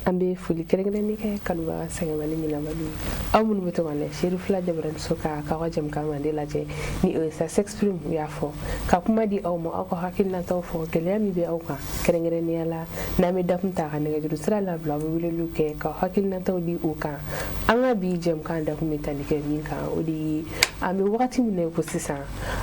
An bɛ foli kɛrɛnkɛrɛnnen kɛ kanubaga sɛgɛnbali ɲinabali ye, aw minnu bɛ to ka na Serifula jabaraniso kan k'aw ka jɛmukan mande lajɛ, ni o ye Ça s'exprime. U y'a fɔ ka kuma di aw ma, aw ka hakilinataw fɔ, gɛlɛya min bɛ aw kan kɛrɛnkɛrɛnnenya la. N'an bɛ dakun ta ka nɛgɛjuru sira labila, aw bɛ weleliw kɛ ka hakilinataw di o kan. An ka bi jɛmukan dakun bɛ tali kɛ min kan, o de ye an bɛ wagati min na i ko sisan,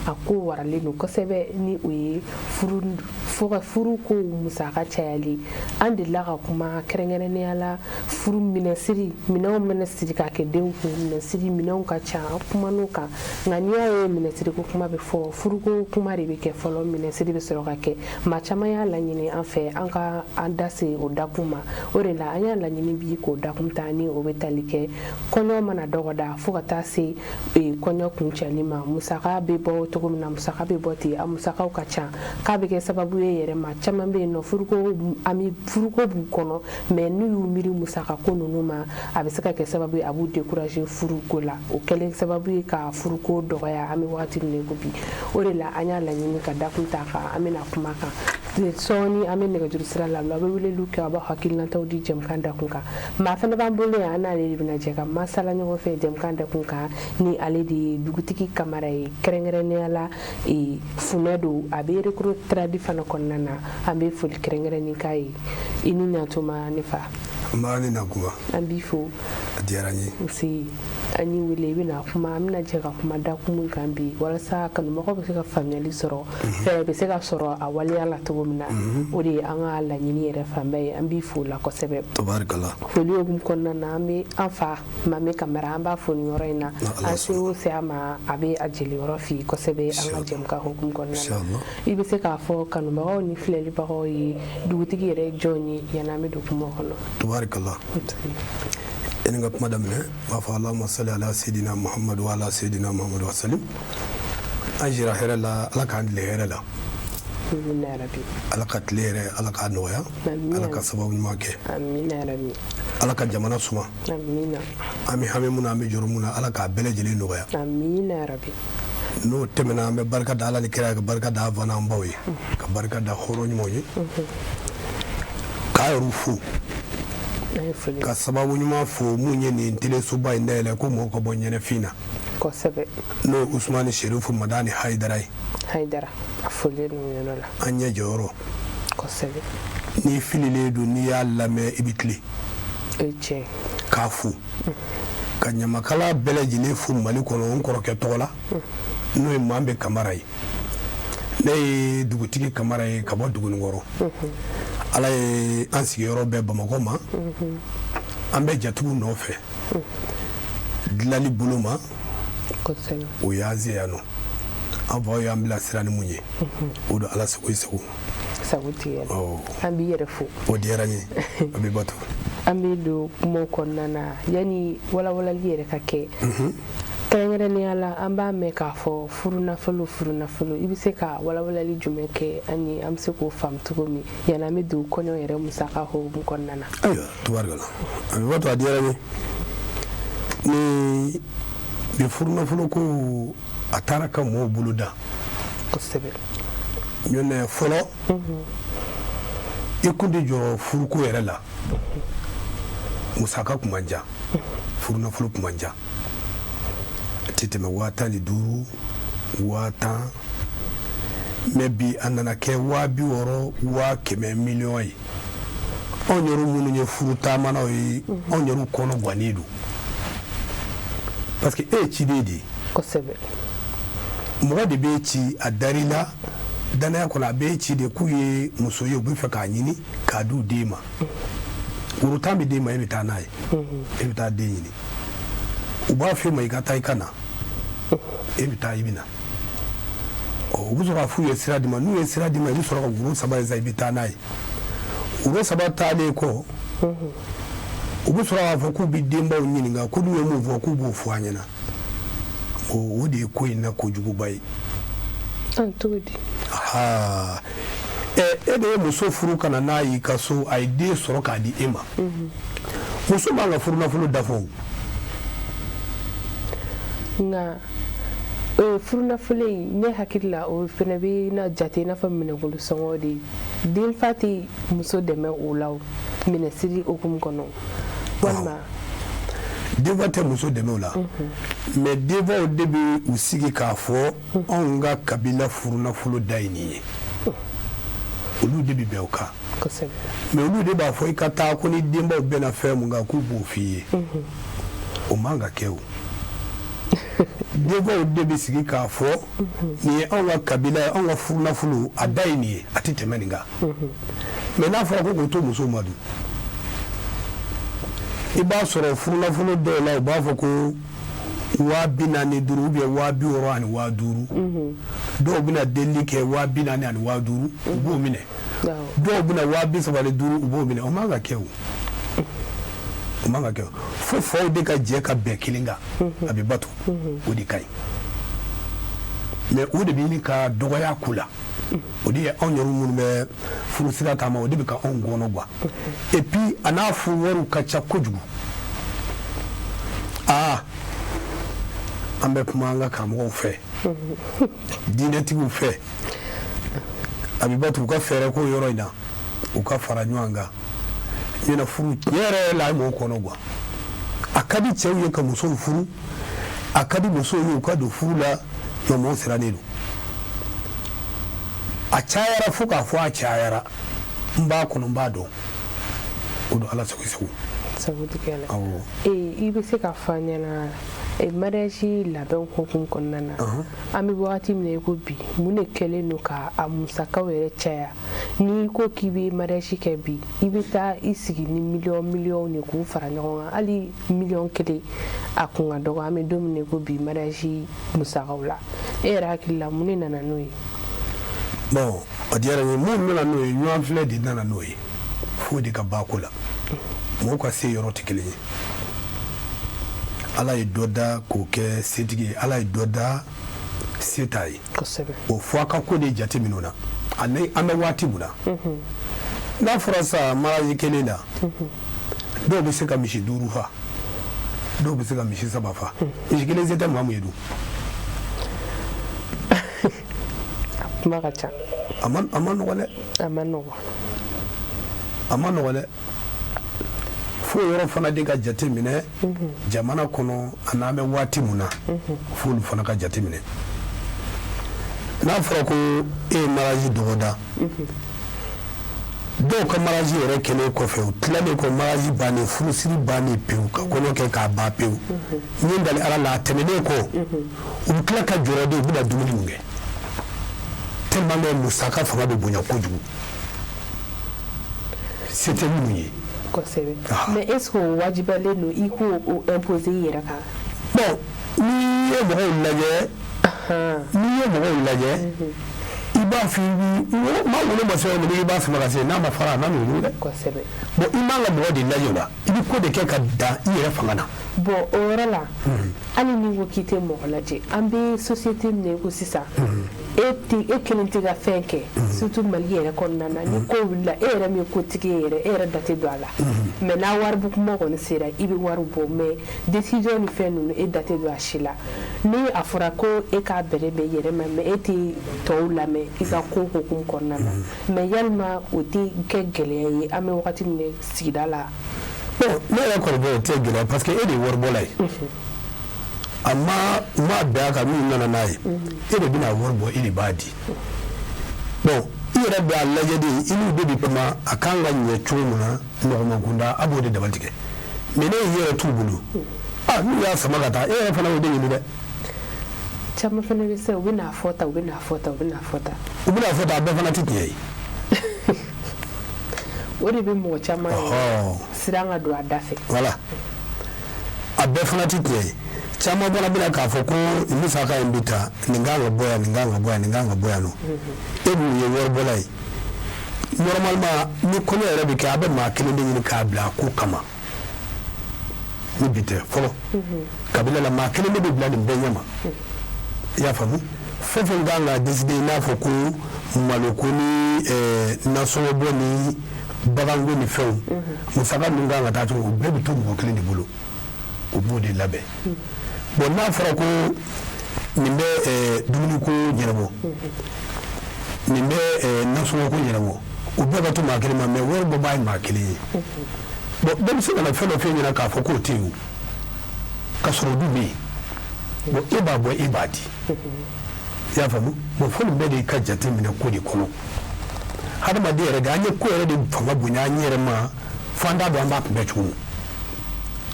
a ko waralen don kosɛbɛ, ni o ye furu fo ka furu ko musaka cayali. An delila ka kuma kɛrɛnkɛrɛnnenya la furu minɛsiri, minɛnw mana siri k'a kɛ den kun, minɛsiri minɛnw ka ca, an kuman'o kan. Nka n'i y'a ye minɛsiri ko kuma bɛ fɔ, furuko kuma de bɛ kɛ fɔlɔ, minɛsiri bɛ sɔrɔ ka kɛ. Maa caman y'a laɲini an fɛ an ka an da se o dakun ma. O de la an y'a laɲini bi k'o dakun ta, ni o bɛ tali kɛ kɔɲɔ mana dɔgɔda fo ka taa se kɔɲɔ kuncɛli ma, musaka bɛ bɔ cogo min na, musaka bɛ bɔ ten, a musakaw ka ca, k'a bɛ kɛ sababu ye yɛrɛ maa caman bɛ yen nɔ, furuko ami furuko b'u kɔnɔ, mais n'u y'u miiri musaka ko ninnu ma, a bɛ se ka kɛ sababu ye a b'u décourager furuko la. O kɛlen sababu ye ka furuko dɔgɔya an bɛ wagati min na i ko bi. O de la an y'a laɲini ka dakun ta kan, an bɛna kuma kan sɔɔni. An bɛ nɛgɛjuru sira labila, aw bɛ weleliw kɛ, aw b'a hakilinataw di jɛmukan dakun kan. Maa fana b'an bolo yan, an n'ale de bɛna jɛ ka masala ɲɔgɔn fɛ jɛmukan dakun kan, ni ale de ye dugutigi Kamara ye, kɛrɛnkɛrɛnnenya la funɛ don, a bɛ Recotrade fana kɔnɔna na. An bɛ foli kɛrɛnkɛrɛnnen k'a ye. I ni ɲantuma, ne fa. N b'a ni nakuma. An b'i fo. A diyara n ye. Nse. An y'i wele, i bɛna kuma, an bɛna jɛ ka kuma dakun min kan bi, walasa kanubagaw bɛ se ka faamuyali sɔrɔ, fɛɛrɛ bɛ se ka sɔrɔ a waleya la cogo min na, o de ye an ka laɲini yɛrɛ fanba ye. An b'i fo la kosɛbɛ. Tabarikala. Foli hukumu kɔnɔna na, an bɛ an fa Mame Kamara, an b'a fo nin yɔrɔ in na. An se o se a ma, a bɛ a jeliyɔrɔ fi kosɛbɛ an ka jɛmukan hukumu kɔnɔna na. I bɛ se k'a fɔ kanubagaw ni filɛlibagaw ye, dugutigi yɛrɛ ye jɔn ye, yanni an bɛ don kuma kɔnɔ? Tabarikala. Yani ka kuma daminɛ, n b'a fɔ Allahumma salli ala seydina Muhammadu wa ala seydina Muhammadu wa salim. An sira hɛrɛ la, Ala k'an tile hɛrɛ la. Ala ka tile yɛrɛ, Ala k'a nɔgɔya, Ala ka sababu ɲuman kɛ, Ala ka jamana suma. An bɛ hami mun na, an bɛ jɔrɔ mun na, Ala k'a bɛɛ lajɛlen nɔgɔya. N'o tɛmɛna, an bɛ barika da Ala ni kira ye, ka barika da an fa n'an baw ye, ka barika da hɔrɔn ɲumanw ye, k'a yɛrɛ fo, ka sababu ɲuman fo mun ye nin telesoba in dayɛlɛ ko mɔgɔw ka bɔ ɲɛnɛfin na, n'o ye Usumani Serifu Madani Hayidara ye. Hayidara, a folilen don yɔrɔ la. An ɲɛ jɔyɔrɔ. N'i fililen don, n'i y'a lamɛn, i bɛ tilen. K'a fo, ka ɲamakala bɛɛ lajɛlen fo Mali kɔnɔ, n kɔrɔkɛ tɔgɔ la, n'o ye Manbe Kamara ye. Ne ye dugutigi Kamara ye ka bɔ Duguninkɔrɔ. Ala ye an sigiyɔrɔ bɛn Bamakɔ ma. An bɛ jatigiw nɔfɛ dilali bolo ma, o y'an se yan nɔ. An faw y'an bila sira ni mun ye, o don. Ala sago i sago. Sago tigɛ. An b'i yɛrɛ fo. O diyara n ye, a bɛ bato. An bɛ don kumaw kɔnɔna na. Yanni walawalali yɛrɛ ka kɛ, kɛrɛnkɛrɛnnenya la, an b'a mɛn k'a fɔ furu nafolo, furu nafolo. I bɛ se ka walawalali jumɛn kɛ an ye, an bɛ se k'o faamu cogo min, yanni an bɛ don kɔɲɔ yɛrɛ musaka hukumu kɔnɔna na? Ayiwa, tubaarikala, a bɛ bato, a diyara n ye. Ni bi furu nafolo ko, a taara ka mɔgɔw bolo da. Kosɛbɛ. Ɲɔntɛ fɔlɔ, i kun tɛ jɔrɔ furuko yɛrɛ la, musaka kun man ca, furunafolo kun man ca, a tɛ tɛmɛ 15,000, 10,000. Mais bi a nana kɛ 60,000, 100,000, miliyɔn ye. Anw yɛrɛ minnu ye furu taamanaw ye, anw yɛrɛ kɔnɔ gannen don, parce que e ye ciden de ye. Mɔgɔ de b'e ci, a dar'i la danaya kɔnɔ, a b'e ci de k'u ye muso ye, u bɛ fɛ k'a ɲini k'a d'u den ma. Woro 10 bɛ d'e ma, e bɛ taa n'a ye, e bɛ taa den ɲini. U b'a f'e ma i ka taa, i ka na, e bɛ taa, i bɛ na. Ɔ, u bɛ sɔrɔ k'a f'u ye sira d'i ma. N'u ye sira d'i ma, i bɛ sɔrɔ ka woro 3 ye sa, i bɛ taa n'a ye. Woro 3 taalen kɔ, u bɛ sɔrɔ k'a fɔ k'u bɛ denbaw ɲininka, ko n'u ye mun fɔ, k'u b'o fɔ an ɲɛna. O de ye ko in na kojuguba ye. Cogo di? Aa, e de ye muso furu ka na n'a y'i ka so, a ye den sɔrɔ k'a di e ma. Muso man ka furu nafolo dafa o. Nka Furunafolo in, ne hakili la, o fana bɛ na jate i n'a fɔ minɛnkolo sɔngɔ de ye. Denfa tɛ muso dɛmɛ o la, o minɛsiri hukumu kɔnɔ, walima? Denfa tɛ muso dɛmɛ o la, mais denfaw de bɛ u sigi k'a fɔ: anw ka kabila furunafolo da ye nin ye. Olu de bɛ bɛn o kan. Mais olu de b'a fɔ i ka taa ko ni denbaw bɛnna fɛn mun kan, k'u b'o f'i ye. O man ka kɛ. O denfaw de bɛ sigi k'a fɔ: nin ye anw ka kabila ye, anw ka furunafolo a da ye nin ye, a tɛ tɛmɛ nin kan. Mais n'a fɔra ko k'o to musow ma dun, i b'a sɔrɔ furunafolo dɔw la, u b'a fɔ ko 45 ou bien 60 ani 5000. Dɔw bɛna delili kɛ 40 ani 5000, u b'o minɛ. Dɔw bɛna 35, u b'o minɛ. O man ka kɛ, o o man ka kɛ. Fo faw de ka jɛ ka bɛn kelen kan, a bɛ bato, o de ka ɲi. Mais o de bɛ ɲini ka dɔgɔya ko la. O de ye anw yɛrɛ minnu bɛ furu sira taama, o de bɛ ka anw gɔnɔ guwa. Et puis a n'a furu wariw ka ca kojugu. Aa, an bɛ kuma an ka karamɔgɔw fɛ, diinɛtigiw fɛ, a bɛ batu, u ka fɛɛrɛ ko yɔrɔ in na, u ka fara ɲɔgɔn kan. Ɲinɛ furu tiɲɛ yɛrɛ la, a ye mɔgɔw kɔnɔ guwa. A ka di cɛw ye ka musow furu, a ka di musow ye u ka don furu la, nka mɔgɔw sirannen don. A cayara fo k'a fɔ a cayara. N b'a kɔnɔ, n b'a dɔn, o don. Ala sago sago. Sago tigɛ la. I bɛ se ka fɔ an ɲɛna, mariage labɛn hukumu kɔnɔna na, an bɛ wagati min na i ko bi, mun de kɛlen don ka a musakaw yɛrɛ caya? N'i ko k'i bɛ mariage kɛ bi, i bɛ taa i sigi ni miliyɔn miliyɔn de k'u fara ɲɔgɔn kan. Hali 1 miliyɔn a kun ka dɔgɔ. An bɛ don min na i ko bi, mariage musakaw la, e yɛrɛ hakili la, mun de nana n'o ye? Bon, a diyara n ye. Mun nana n'o ye? Ɲɔgɔn filɛ de nana n'o ye. Fo de ka ba ko la, mɔgɔw ka se yɔrɔ tɛ kelen ye. Ala ye dɔ da k'o kɛ setigi ye, Ala ye dɔ da se t'a ye. O fo a ka ko de jate minnu na ani an bɛ waati mun na. N'a fɔra sisan, mariage kelen na, dɔw bɛ se ka misi duuru fa, dɔw bɛ se ka misi saba fa. Misi kelen se tɛ maa mun ye dun? A kuma ka ca. A ma nɔgɔ dɛ. A ma nɔgɔ. A ma nɔgɔ dɛ. Fo yɔrɔ fana de ka jate minɛ jamana kɔnɔ, a n'an bɛ waati mun na, f'olu fana ka jate minɛ. N'a fɔra ko e ye mariage dɔgɔda, dɔw ka mariage yɛrɛ kɛlen kɔfɛ, u tilalen kɔ, mariage bannen, furusiri bannen pewu, ka kɔɲɔ kɛ k'a ban pewu, n ye dali Ala la, a tɛmɛnen kɔ, u bɛ tila ka jɔrɔ de u bɛna dumuni mun kɛ, tellement que musaka fanga bɛ bonya kojugu, se tɛ minnu ye. Kosɛbɛ, mais est ce que o wajibiyalen don i k'o o imposer i yɛrɛ kan? Bon, n'i ye mɔgɔw lajɛ, n'i ye mɔgɔw lajɛ, i b'a fɔ i maa wolo ma se yɔrɔ min, i b'a sama ka se n'a ma fara, a ma nugu dɛ. Bon, i man ka mɔgɔ de lajɛ o la. I bɛ ko de kɛ ka dan i yɛrɛ fanga na. Bon, o yɔrɔ la, hali ni ko k'i tɛ mɔgɔ lajɛ, an bɛ société min na i ko sisan, e tɛ e kelen tɛ ka fɛn kɛ, surtout Mali yɛrɛ kɔnɔna na. Ni ko wulila, e yɛrɛ min ye kotigi ye yɛrɛ, e yɛrɛ da tɛ don a la. Mais n'a wari kuma kɔni sera, i bɛ wari bɔ, mais décision ni fɛn ninnu, e da tɛ don a si la. Ni a fɔra ko e k'a bɛrɛ bɛn i yɛrɛ ma, mais e tɛ tɔw lamɛn i ka ko hukumu kɔnɔna na, mais yalima o tɛ kɛ gɛlɛya ye an bɛ wagati min na sigida la? Bon, ne yɛrɛ kɔni bɔ, o tɛ gɛlɛya, parce que e de ye waribɔla ye. A ma u ma bɛn a kan, min nana n'a ye, e de bɛna wari bɔ, e de b'a di. Bon, i yɛrɛ bɛ a lajɛ de, i n'u de bɛ kuma, a kan ka ɲɛ cogo min na, nɔgɔman kunda, a b'o de dabali tigɛ. Mais ne y'i yɛrɛ t'u bolo, ah, n'u y'a sama ka taa, e yɛrɛ fana y'o de ɲini dɛ. Caman fana bɛ se, u bɛ n'a fɔ tan, u bɛ n'a fɔ tan, u bɛ n'a fɔ tan. U bɛna fɔ tan, a bɛɛ fana tɛ tiɲɛ ye. O de bɛ mɔgɔ caman siran ka don a da fɛ. Voilà, a bɛɛ fana tɛ tiɲɛ ye. Caman fana bɛna k'a fɔ ko nin musaka in bɛ ta, nin kan ka bɔ yan, nin kan ka bɔ yan, nin kan ka bɔ yan nɔ. E mun ye waribɔla ye? Normalement, ni kɔɲɔ yɛrɛ bɛ kɛ, a bɛ maa kelen de ɲini k'a bila a ko kama. Ni bi tɛ, fɔlɔ kabila la, maa kelen de bɛ bila nin bɛɛ ɲɛma. I y'a faamu? Fɛn fɛn kan ka décider, i n'a fɔ ko maloko ni nasɔngɔ bɔ ni baganko ni fɛnw, musaka ninnu kan ka taa cogo, o bɛɛ bɛ to mɔgɔ kelen de bolo, o b'o de labɛn. Bon, n'a fɔra ko Nin bɛ dumuniko ɲɛnabɔ, nin bɛ nasɔngɔko ɲɛnabɔ, o bɛɛ ka to maa kelen ma, mais wari bɔbaa ye maa kelen ye. Bon, bɛɛ bɛ se ka na fɛn dɔ f'e ɲɛna k'a fɔ k'o tɛ yen o, ka sɔrɔ o dun bɛ yen. Bon, e b'a bɔ, e b'a di, i y'a faamu? Bon, fo nin bɛɛ de ka jate minɛ ko de kɔnɔ. Hadamaden yɛrɛ de, an ye ko yɛrɛ de fanga bonya an yɛrɛ ma, fo an t'a dɔn an b'a kunbɛ cogo min,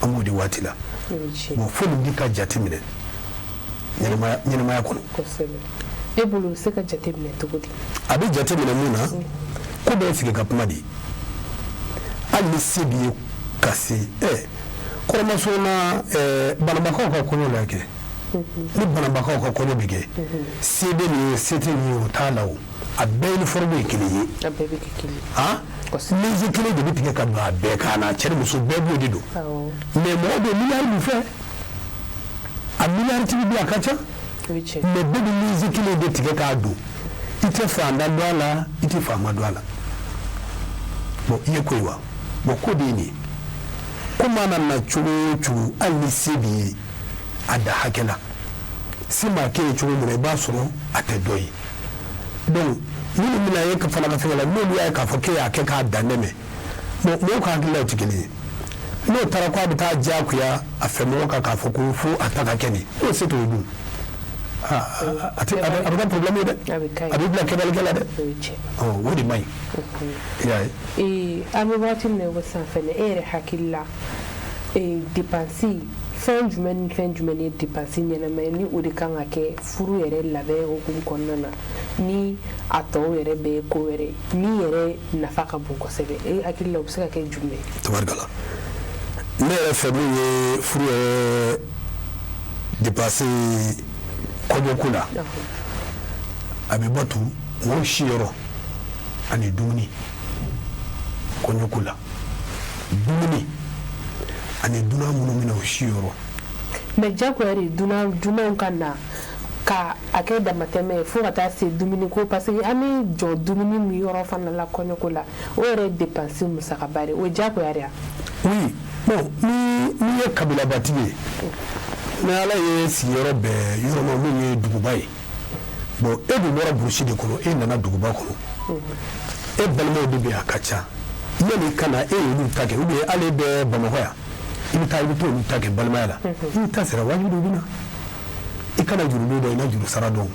an b'o de waati la. Bon, fo nin de ka jate minɛ ɲɛnamaya kɔnɔ. E bolo, bɛ se ka jate minɛ cogo di? A bɛ jate minɛ mun na? Ko bɛɛ sigi ka kuma de ye. Hali ni se b'i ye ka se kɔrɔmaso na, banabakaw ka kɔɲɔ la kɛ, ni banabakaw ka kɔɲɔ bɛ kɛ, se bɛ nin ye, se tɛ nin ye, o t'a la. O a bɛɛ uniforme ye kelen ye. A bɛɛ bɛ kɛ kelen. Han, linge kelen de bɛ tigɛ ka don a bɛɛ kan na, cɛ ni muso bɛɛ b'o de don. Mais mɔgɔ bɛ miliyari min fɛ, a miliyari tigi bɛ, a ka ca, mais bɛɛ bɛ linge kelen de tigɛ k'a don. I tɛ faantan dɔn a la, i tɛ faama dɔn a la. Bon, i ye ko ye wa? Bon, ko de ye nin ye. Ko mana na cogo o cogo, hali ni se b'i ye a da hakɛ la, se maa kɛ ye cogo min na, i b'a sɔrɔ a tɛ dɔ ye. Donc minnu bɛna ye fana ka fɛngɛ la, n'olu y'a ye k'a fɔ k'e y'a kɛ k'a dan tɛmɛ, bon, mɔgɔw ka hakililaw tɛ kelen ye. N'o taara k'a bɛ taa diyagoya a fɛ mɔgɔ kan k'a fɔ ko fo a ta ka kɛ nin, n'o se t'o ye dun, a tɛ, a bɛ kɛ problème ye dɛ, a bɛ bila kɛbalikɛ la dɛ. Ɔ, o de man ɲi, i y'a ye. An bɛ waati min na i ko sisan fɛnɛ, e yɛrɛ hakili la, dépense fɛn jumɛn ni fɛn jumɛn ye dépense ɲɛnama ye, ni o de kan ka kɛ furu yɛrɛ labɛn hukumu kɔnɔna na, ni a tɔw yɛrɛ bɛɛ ye ko wɛrɛ ye, min yɛrɛ nafa ka bon kosɛbɛ, e hakili la, o bɛ se ka kɛ jumɛn ye? Tabarikala, ne yɛrɛ fɛ, min ye furu yɛrɛ dépense kɔɲɔko la, a bɛ bɔ tu mɔgɔw siyɔrɔ ani dumuni. Kɔɲɔko la, dumuni ani dunan minnu bɛna o siyɔrɔ. Mais jagoya de dunan dunanw ka na ka a kɛ damatɛmɛ ye fo ka taa se dumuni ko, parce que an bɛ jɔ dumuni min yɔrɔ fana la kɔɲɔko la, o yɛrɛ ye dépense musakaba de, o ye jagoya de ye. Oui, bon, ni n'i ye kabilabatigi ye, ni Ala ye sigiyɔrɔ bɛn yɔrɔ ma min ye duguba ye, bon, e dun bɔra burusi de kɔnɔ, e nana duguba kɔnɔ, e balimaw de bɛ yen, a ka ca. Yanni i ka na, e y'olu ta kɛ, ou bien hali e bɛ Bamakɔ yan, i bɛ taa, i bɛ t'olu ta kɛ balimaya la. N'i ta sera, wajibi don, u bɛ na. I kana juru don dɔn, i na juru sara dɔn.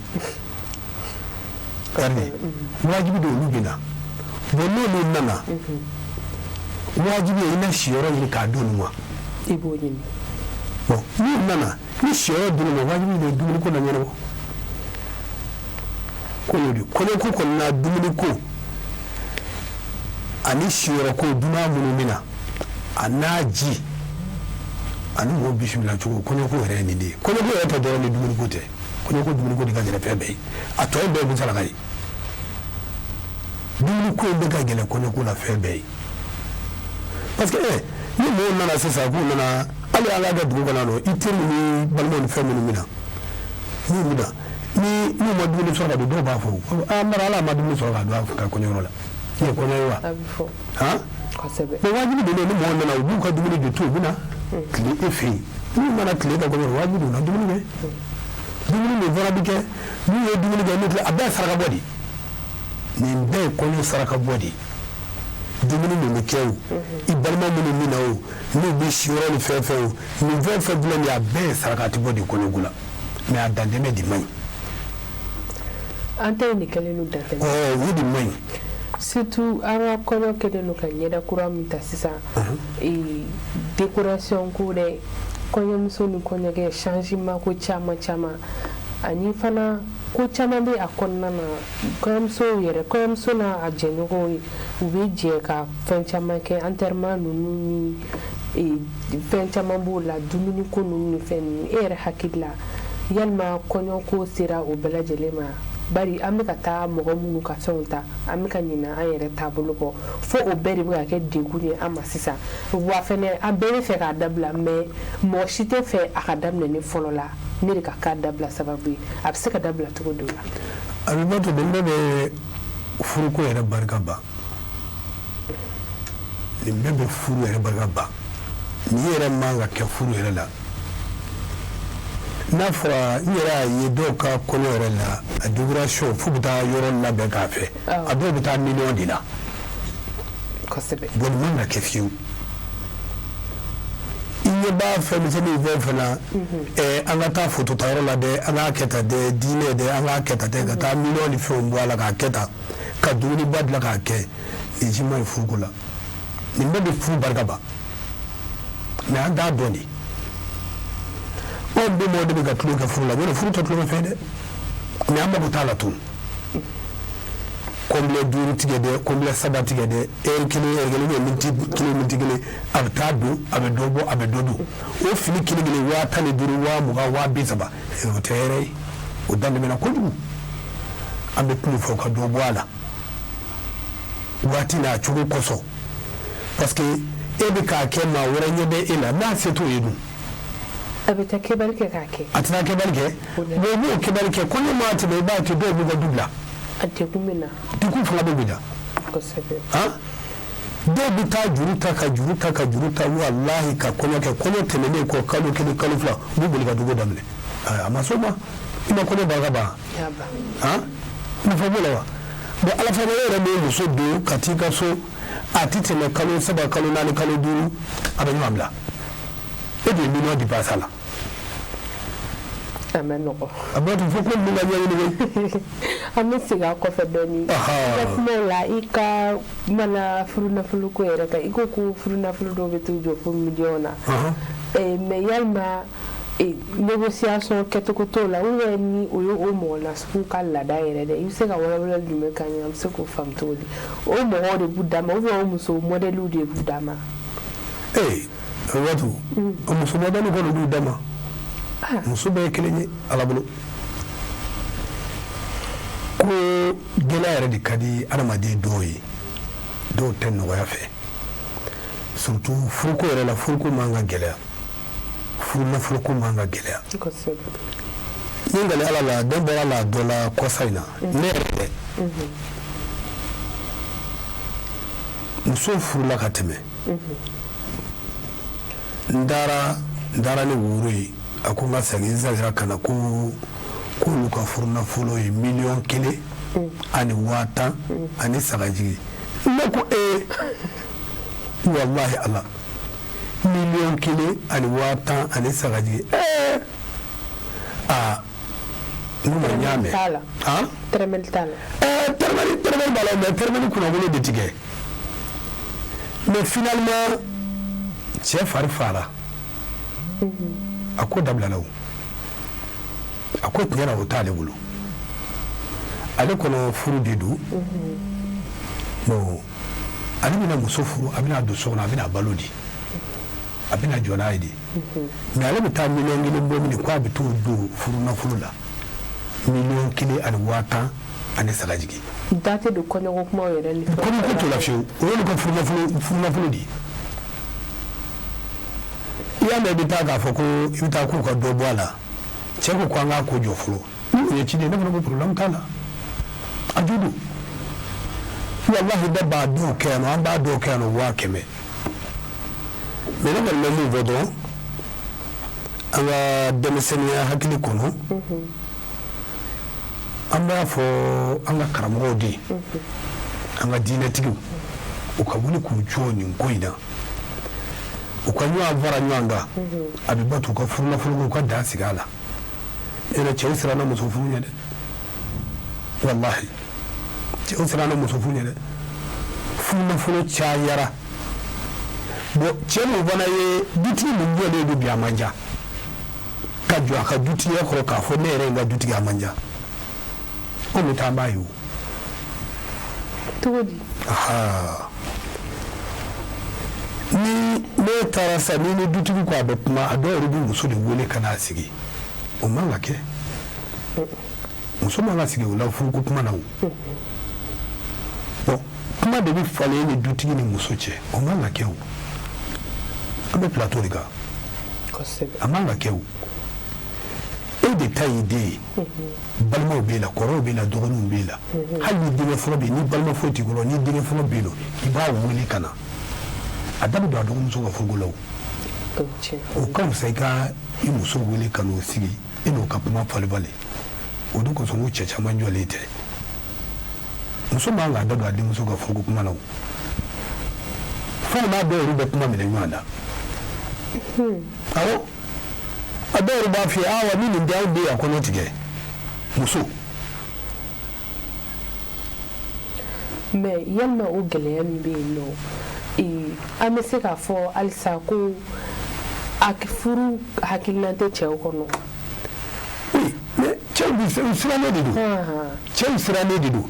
Wajibi don, olu bɛ na. Bon, n'olu nana, wajibi ye i na siyɔrɔ ɲini k'a d'olu ma. I b'o ɲini. Bon, n'u nana, ni siyɔrɔ d'olu ma, wajibi don, dumuni ko na ɲɛnabɔ. Ko y'o de kɔɲɔko kɔni na, dumuni ko ani siyɔrɔ ko, dunan minnu bɛ na, a n'a ji ani mɔgɔ bisimila cogo. Kɔɲɔko yɛrɛ ye nin de ye. Kɔɲɔko yɛrɛ tɛ dɔrɔn ni dumuniko tɛ. Kɔɲɔko dumuniko de ka gɛlɛn fɛn bɛɛ ye, a tɔ ye bɛɛ ye saraka ye. Dumuniko in bɛ ka gɛlɛn kɔɲɔko la fɛn bɛɛ ye, parce que ni mɔgɔw nana sisan k'u nana, hali an ka kɛ dugu kɔnɔ nɔ, i teri ni balimaw ni fɛn minnu bɛ na, n'u bɛ na, ni n'u ma dumuni sɔrɔ ka don, dɔw b'a fɔ: "Aa, mara, ala ma dumuni sɔrɔ ka don a ka kɔɲɔyɔrɔ la, i ye kɔɲɔ ye wa?" Han, bon, wajibi don, ni mɔgɔw nana, u b'u ka dumuni de to, u bɛ na tile e fɛ yen. N'u nana tile ka kɔɲɔyɔrɔ, wajibi don, u na dumuni kɛ. Dumuni min fana bɛ kɛ, n'u ye dumuni kɛ, n'u tila, a bɛɛ ye saraka bɔ de ye. Nin bɛɛ ye kɔɲɔ saraka bɔ de ye. Dumuni min bɛ kɛ o, i balima minnu bɛ na o, n'u bɛ siyɔrɔ ni fɛn fɛn o, nin fɛn fɛn filɛ nin ye, a bɛɛ ye saraka bɔ de kɔɲɔko la. Mais a dantɛmɛ de man ɲi. An ta in de kɛlen don dantɛmɛ. Ɔ, o de man ɲi. Surtout an ka kɔɲɔ kɛlen don ka ɲɛda kura min ta sisan, décoration ko dɛ, kɔɲɔmuso ni kɔɲɔkɛ changement ko caman caman, ani fana ko caman bɛ a kɔnɔna na. Kɔɲɔmuso yɛrɛ, kɔɲɔmuso n'a a jɛɲɔgɔnw ye, u bɛ jɛ ka fɛn caman kɛ, enterrement ninnu ni fɛn caman b'o la, dumuni ko ninnu ni fɛn ninnu. E yɛrɛ hakili la, yalima kɔɲɔko sera o bɛɛ lajɛlen ma? Bari an bɛ ka taa mɔgɔ minnu ka fɛnw ta, an bɛ ka ɲinɛ an yɛrɛ taabolo kɔ, fo o bɛɛ de bɛ ka kɛ degun ye an ma sisan. Wa fɛnɛ, an bɛɛ bɛ fɛ k'a dabila, mais mɔgɔ si tɛ fɛ a ka daminɛ ni fɔlɔ la. Ne de ka k'a dabila sababu ye, a bɛ se ka dabila cogo dɔ la? A bɛ bato nin bɛɛ bɛ furuko yɛrɛ barika ban. Nin bɛɛ bɛ furu yɛrɛ barika ban. Nin yɛrɛ man ka kɛ furu yɛrɛ la. N'a fɔra, n yɛrɛ y'a ye dɔw ka kɔɲɔ yɛrɛ la, a décoration, f'u bɛ taa yɔrɔ labɛn k'a fɛ, a dɔw bɛ taa miliyɔn de la. Bon, nin man ka kɛ fiyewu. I ɲɛ b'a fɛn misɛnnin fɛn fɛn na, an ka taa photo ta yɔrɔ la dɛ, an k'a kɛ tan dɛ, diinɛ dɛ, an k'a kɛ tan dɛ, ka taa miliyɔn ni fɛnw bɔ a la k'a kɛ tan, ka dumuniba dilan k'a kɛ, nin si man ɲi furuko la. Nin bɛɛ bɛ furu barika ban, mais an t'a dɔn de. Anw bɛnbaw de bɛ ka tulon kɛ furu la. N'o furu tɛ tulonkɛ fɛn dɛ, mais an mago t'a la tun. Complet 5 tigɛ dɛ, complet 3 tigɛ dɛ, heure kelen, heure kelen, ou bien miniti kelen, miniti kelen, a bɛ taa don, a bɛ dɔ bɔ, a bɛ dɔ don. O fini kelen kelen, 15 000, 20 000, 30 000, o tɛ hɛrɛ ye. O dantɛmɛna kojugu. An bɛ kuma fɔ ka dɔ bɔ a la waati n'a cogo kosɔn, parce que e bɛ k'a kɛ, maa wɛrɛ ɲɛ bɛ e la n'a se t'o ye dun. A bɛ taa kɛbali kɛ k'a kɛ. A tɛna kɛbali kɛ. Bon, i b'o kɛbali kɛ, kɔɲɔ maa tɛmɛ, i b'a kɛ, dɔw b'u ka du bila. A degun bɛ na. Degun fana bɛ bonya. Han, dɔw bɛ taa juru ta, ka juru ta, ka juru ta, walahi, ka kɔɲɔ kɛ. Kɔɲɔ tɛmɛnen kɔ, kalo kelen, kalo 2, u b'u boli ka dugu daminɛ. A ma s'o ma, i ma kɔɲɔ ban ka ban. Han, nafa b'o la wa? Bon, ala fana, e yɛrɛ bɛ muso don ka t'i ka so, a tɛ tɛmɛ kalo 3, kalo 4, kalo 5, a bɛ ɲɔgɔn bila. E de ye miliyɔn dépenser a la. A ma nɔgɔ. A b'a to fo ko ninnu ka ɲɛɲini koyi. An bɛ segin a kɔfɛ dɔɔni. I ka kumaw la, i ka mana furu nafolo ko yɛrɛ kan, i ko ko furu nafolo dɔw bɛ t'u jɔ fo miliyɔn na. Mais yalima négociation kɛcogo t'o la, ou bien ni o ye o mɔgɔ nasugu ka laada yɛrɛ dɛ? I bɛ se ka walawalali jumɛn k'an ye? An bɛ se k'o faamu cogo di? O mɔgɔw de b'u d'a ma, ou bien o muso modèle de b'u d'a ma? Ee, Waatu, o muso modèle kɔni b'u d'a ma. Muso bɛɛ ye kelen ye Ala bolo. Ko gɛlɛya yɛrɛ de ka di adamaden dɔw ye, dɔw tɛ nɔgɔya fɛ, surtout furuko yɛrɛ la. Furuko man ka gɛlɛya, furu nafoloko man ka gɛlɛya. Ni n kali Ala la, den bɔra la dɔ la kɔsa in na, ne yɛrɛ dɛ, muso furula ka tɛmɛ. N taara ni woro ye, a ko n ka segin. N seginna ka na, ko k'olu ka furu nafolo ye 1,1 million ani sagajigi. Ne ko ee, walahi Ala, 1,1 million ani sagajigi. Ee, aa, n ko ma n y'a mɛn. Han, tɛrɛmɛli t'a la. Ɛɛ, tɛrɛmɛli, tɛrɛmɛli b'a la, mais tɛrɛmɛli kunnawolo de tigɛ. Mais finalement, cɛ fari fara, a ko dabilala. O a ko tiɲɛ na, o t'ale bolo. Ale kɔnɔ furu de don. Bon, ale bɛna muso furu, a bɛna don so kɔnɔ, a bɛna balo di, a bɛna jɔ n'a ye de. Mais ale bɛ taa 1 million bɔ min, ko a bɛ t'o don furu nafolo la, 1,1 million ani sagajigi. Da tɛ don kɔɲɔko kumaw yɛrɛ ni fɛnw. Kɔɲɔko t'o la fiyewu. O y'olu ka furu nafolo de ye. I y'a mɛn, i bɛ taa k'a fɔ ko i bɛ taa k'u ka dɔ bɔ a la. Cɛ ko an k'a ko jɔ fɔlɔ. Ni o ye ci de ye, ne fana ko problème t'a la, a jo don. Walahi, bɛɛ b'a dɔw kɛ yan nɔ, an b'a dɔw kɛ yan nɔ 100 000. Mais ne kɔni bɛ mun fɔ dɔrɔn, an ka denmisɛnninya hakili kɔnɔ, an b'a fɔ an ka karamɔgɔw de ye, an ka diinɛtigiw, u ka wuli k'u jɔ nin ko in na, u ka ɲɔgɔn fara ɲɔgɔn kan. A bɛ batu u ka furunafolo, u ka dan sigi a la. Yɛrɛ, cɛw siranna muso furu ɲɛ dɛ. Walahi, cɛw siranna muso furu ɲɛ dɛ. Furunafolo cayara. Bon, cɛ min fana ye dutigi min jɔlen don bi, a man ca ka jɔ a ka dutigiya kɔrɔ k'a fɔ ne yɛrɛ ye n ka dutigi. A man ca. Anw bɛ taa, an b'a ye o. Cogo di? Ni ne taara sisan, ni dutigi ko a bɛ kuma, a dɔw yɛrɛ bɛ muso de wele ka n'a sigi. O man ka kɛ. Muso man ka sigi o la furuko kuma na. O bon, kuma de bɛ falen ni dutigi ni muso cɛ. O man ka kɛ. O an bɛ plateau de kan. A man ka kɛ. O e de ta y'i den ye, balimaw b'e la, kɔrɔw b'e la, dɔgɔninw b'e la. Hali ni denkɛ fɔlɔ bɛ yen, ni balima foyi t'i kɔrɔ, ni denkɛ fɔlɔ bɛ yen nɔ, i b'a wele ka na, a da bɛ don a dɔgɔmuso ka furuko la. O o ka fisa i ka i muso wele ka n'o sigi. I n'o ka kuma falibali. O de kosɔn ko cɛ caman jɔlen tɛ. Muso man k'a da don a denmuso ka furuko kuma na o. Fo n'a dɔw yɛrɛ bɛ kuma minɛ ɲɔgɔn na. Awɔ. A dɔw yɛrɛ b'a f'i ye, awa ni nin tɛ aw den a kɔnɔ tigɛ. Muso. Mais yalima o gɛlɛya min bɛ yen nɔ, an bɛ se k'a fɔ halisa ko a furu hakilina tɛ cɛw kɔnɔ? Oui, mais cɛw bi sirannen de don. Cɛw sirannen de don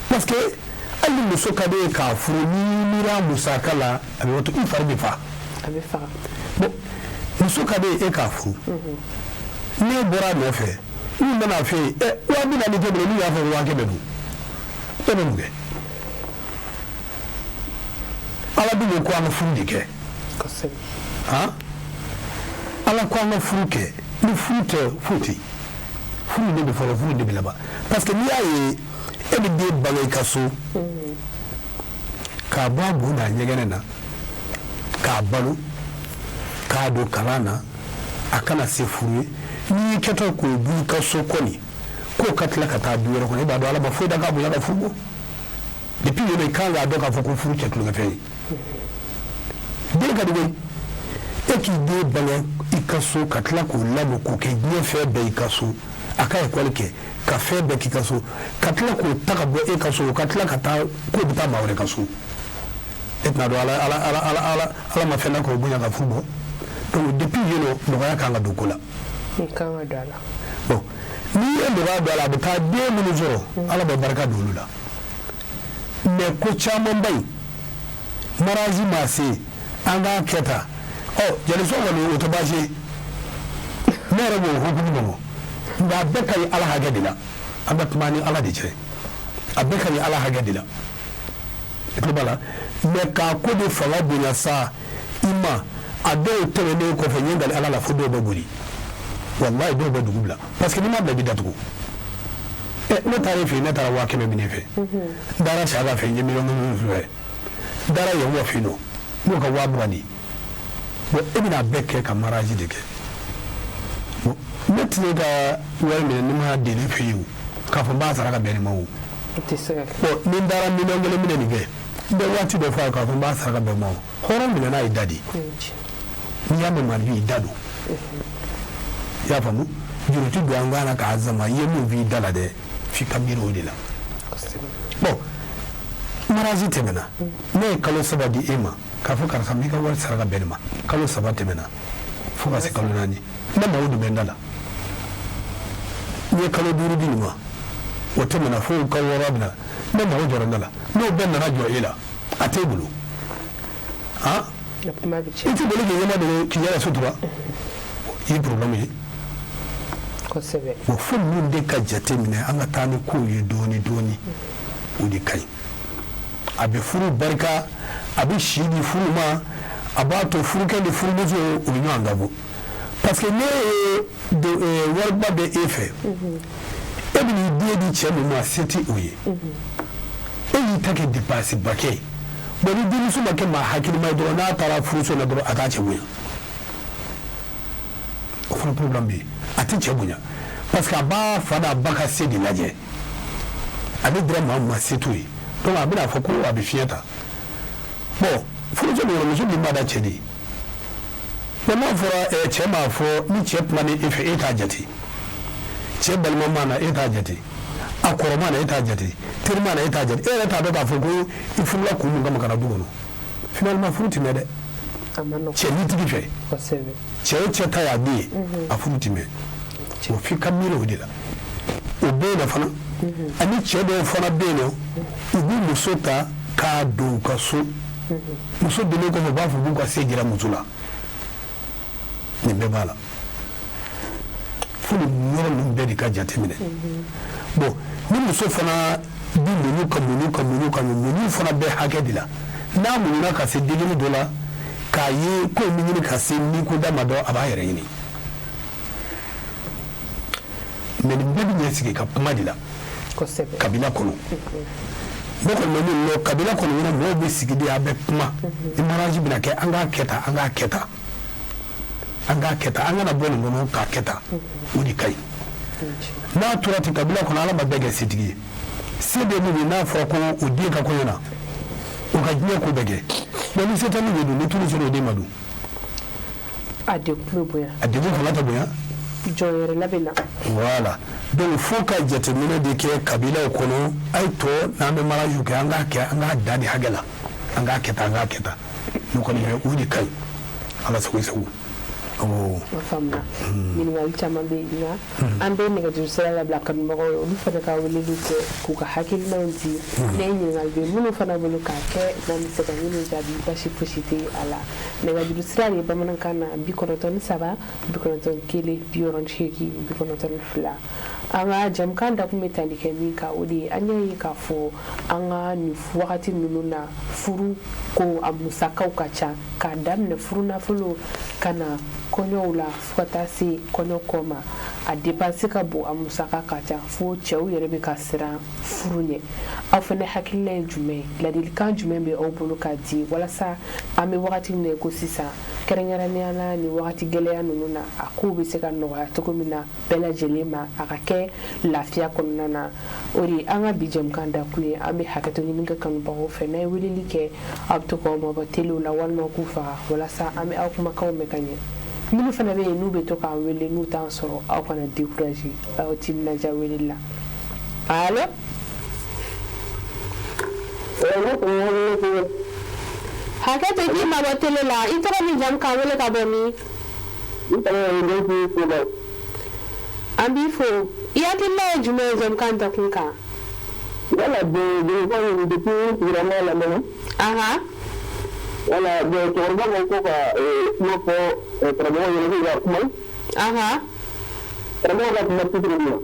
parce que hali ni muso ka di e ye k'a furu, n'i miira musaka la, a bɛ to i fari bɛ fa. A bɛ faga. Bon, muso ka di e ye k'a furu, n'e bɔra a nɔfɛ, n'u nana fɛ yen, ɛ 40 000 t'e bolo, n'u y'a fɔ 500 000 dun, e bɛ mun kɛ? Ala dun ko an ka furu de kɛ. Han, Ala ko an ka furu kɛ. Ni furu tɛ, foyi tɛ yen. Furu de bɛ fɔlɔ, furu de bɛ laban. Parce que n'i y'a ye e bɛ den bange i ka so, k'a bɔ a bu n'a ɲɛgɛnɛ na, k'a balo, k'a don kalan na, a kana se furu ye, n'i y'i kɛtɔ k'o bɔ i ka so kɔni, k'o ka tila ka taa du wɛrɛ kɔnɔ, e b'a dɔn Ala ma foyi da k'a bonya ka furu bɔ. Depuis yen i kan k'a dɔn k'a fɔ ko furu tɛ tulonkɛfɛn ye. Den ka di koyi. E k'i den bange i ka so, ka tila k'o lamɔ, k'o kɛ diɲɛ fɛn bɛɛ i ka so, a ka ekɔli kɛ, ka fɛn bɛɛ k'i ka so, ka tila k'o ta ka bɔ e ka so, ka tila ka taa k'o bɛ taa maa wɛrɛ ka so, e tɛna dɔn Ala Ala Ala Ala Ala Ala ma fɛn da k'o bonya ka furu bɔ. Donc depuis yen nɔ, nɔgɔya kan ka don ko la. Kan ka don a la. Bon, n'i ye nɔgɔya don a la, a bɛ taa den minnu sɔrɔ, Ala bɛ barika don olu la. Mais ko camanba in, mariage ma se, an k'a kɛ tan. Ɔ jalisɔn kɔni, o tɛ baasi ye, ne yɛrɛ b'o hukumu kɔnɔ. Nka a bɛɛ ka ɲi Ala hakɛ de la. An bɛ kuma ni Ala de cɛ, a bɛɛ ka ɲi Ala hakɛ de la. I tulo b'a la. Mais k'a ko de fanga bonya sa i ma, a dɔw tɛmɛnen kɔfɛ, n ye ngali Ala la, fo dɔw bɛ boli. Walayi, dɔw bɛ dugu bila, parce que n'i ma bila, i bɛ datugu. Ɛ ne taara e fɛ yen, ne taara 500 000 minɛ fɛ. N taara Saka fɛ, n ye 1 000 000 fɛ. N taara Yakuba fɛ yen nɔ, n y'o ka 20 000 di. Bon, e bɛna a bɛɛ kɛ ka mariage de kɛ. Bon, ne tɛ se ka wari minɛ ni ma deli fɛ yen o, k'a fɔ n b'a sara ka bɛn nin ma o. Bon, ni n taara 1 000 000 minɛ nin fɛ, n bɛ waati dɔ fɔ a ye k'a fɔ n b'a sara ka bɛn ma o. Hɔrɔn minɛ n'a ye da de. N'i y'a mɛn mali i da don, i y'a faamu, juru tɛ don an kan na k'a sama. I ye mun f'i da la dɛ, f'i ka miiri o de la. Bon, mariage tɛmɛna, ne ye kalo 3 di e ma k'a fɔ karisa, n b'i ka wari sara ka bɛn nin ma. Kalo 3 tɛmɛna fo ka se kalo 4, ne mago dun bɛ n da la. N ye kalo 5 di nin ma, o tɛmɛna fo kalo 6 bɛ na, ne mago jɔra n da la. N'o bɛɛ nana jɔ e la, a t'e bolo. Han, i tɛ boli k'i ɲɛma dogo k'i yɛrɛ sutura, i ye problème ye. Kosɛbɛ. Bon, fo ninnu de ka jate minɛ, an ka taa ni kow ye dɔɔni dɔɔni, o de ka ɲi. A bɛ furu barika, a bɛ si di furu ma, a b'a to furukɛ ni furumuso u bɛ ɲɔgɔn dabɔ. Parce que ne ye wariba bɛ e fɛ, e bɛ n'i den di cɛ min ma, se tɛ o ye, e y'i ta kɛ dépense ba kɛ ye. Bon, ni denmuso ma kɛ maa hakilima ye dɔrɔn, n'a taara furuso la dɔrɔn, a t'a cɛ bonya. O fana problème bɛ yen. A tɛ cɛ bonya parce que a b'a fa n'a ba ka se de lajɛ. Ale dira maa min ma, se t'o ye. Donc a bɛna fɔ ko a bɛ fiɲɛ ta. Bon, furuso bɛ yɔrɔ, muso min b'a da cɛ de ye. Bon, n'a fɔra cɛ m'a fɔ, ni cɛ kuma ni e fɛ, e t'a jate. Cɛ balima ma na, e t'a jate. A kɔrɔ ma na, e t'a jate. Teri ma na, e t'a jate. E yɛrɛ t'a dɔn k'a fɔ ko i furula kun mun kama ka na du kɔnɔ. Finalement, furu ti mɛn dɛ. Cɛ nitigi fɛ, cɛ o cɛ ta y'a den ye, a furu ti mɛn. O f'i ka miiri o de la. O bɛ yen nɔ fana. Ani cɛ dɔw fana bɛ yen nɔ, u bɛ muso ta k'a don u ka so. Muso donnen kɔfɛ, u b'a fɔ k'u ka se jira muso la. Nin bɛɛ b'a la. Fo nin yɔrɔ ninnu bɛɛ de ka jateminɛ. Bon, ni muso fana bi muɲu ka muɲu ka muɲu ka muɲu fana bɛ hakɛ de la. N'a muɲuna ka se degré dɔ la, k'a ye ko in bɛ ɲini ka se ni ko da ma dɔn, a b'a yɛrɛ ɲini. Mais nin bɛɛ bɛ ɲɛ sigi ka kuma de la. Kabila kɔnɔ, ne kɔni bɛ min dɔn, kabila kɔnɔ ɲɛna, mɔgɔw bɛ sigi de, a bɛ kuma. Ni mariage bɛna kɛ, an k'a kɛ tan, an k'a kɛ tan. An k'a kɛ tan, an kana bɔ nin kɔnɔ k'a kɛ tan, o de ka ɲi. N'a tora ten kabila kɔnɔ, Ala ma bɛɛ kɛ setigi ye. Se bɛ min ye, n'a fɔra ko o den ka kɔɲɔ na, o ka diɲɛ ko bɛɛ kɛ. Mais ni se tɛ min ye dun, ni tulu sera o den ma dun? A degun bɛ bonya. A degun fanga tɛ bonya. Jɔn yɛrɛ la bɛ na. Voilà, donc fo ka jateminɛ de kɛ kabilaw kɔnɔ. A ye tɔ n'an bɛ mariage kɛ, an k'a kɛ, an k'a da de hakɛ la, an k'a kɛ tan, an k'a kɛ tan. Ne kɔni fɛ, o de ka ɲi. Ala sago i sago. Awɔ. O faamuna. Ɲininkali caman bɛ yen, nka an bɛ nɛgɛjuru sira labila kanubagaw ye, olu fana ka weleliw kɛ k'u ka hakilinaw di. Ne ye ɲininkali bɛ minnu fana bolo k'a kɛ, n'an bɛ se ka minnu jaabi, basi fosi tɛ a la. Nɛgɛjuru sira de ye bamanankan na 93 91 68 92. An ka jamukan dakun bɛ tali kɛ min kan, o de ye an y'a ye k'a fɔ an ka nin wagati ninnu na, furu ko a musakaw ka ca, k'a daminɛ furu nafolo ka na kɔɲɔw la fo ka taa se kɔɲɔ kɔ ma. A dépense ka bon, a musaka ka ca, fo cɛw yɛrɛ bɛ ka siran furu ɲɛ. Aw fana hakilina ye jumɛn ye? Ladilikan jumɛn bɛ aw bolo k'a di walasa an bɛ wagati min na ko sisan, kɛrɛnkɛrɛnnenya la nin wagati gɛlɛya ninnu na, a kow bɛ se ka nɔgɔya cogo min na bɛɛ lajɛlen ma, a ka kɛ lafiya kɔnɔna na? O de ye an ka bi jɛmukan dakun ye. An bɛ hakɛto ɲini kɛ kanubagaw fɛ, n'a ye weleli kɛ, aw bɛ to k'aw mabɔ telew la walima k'u faga, walasa an bɛ aw kumakanw mɛn ka ɲɛ. Minnu fana bɛ yen n'u bɛ to k'an wele n'u t'an sɔrɔ, aw kana décourager, aw timinadiya weleli la. Allo, hakɛ to, k'i mabɔ tele la. I tɔgɔ ni jamu, k'an wele ka bɔ min? An b'i fo. I hakilina ye jumɛn ye jɛmukan dakun kan? Voilà, bon, depuis sigira n b'a lamɛn. Voilà, bon, cɛkɔrɔba ko ko ka kuma fɔ karamɔgɔ ɲɛna k'u ka kuma. Karamɔgɔ ka kuma titre min na.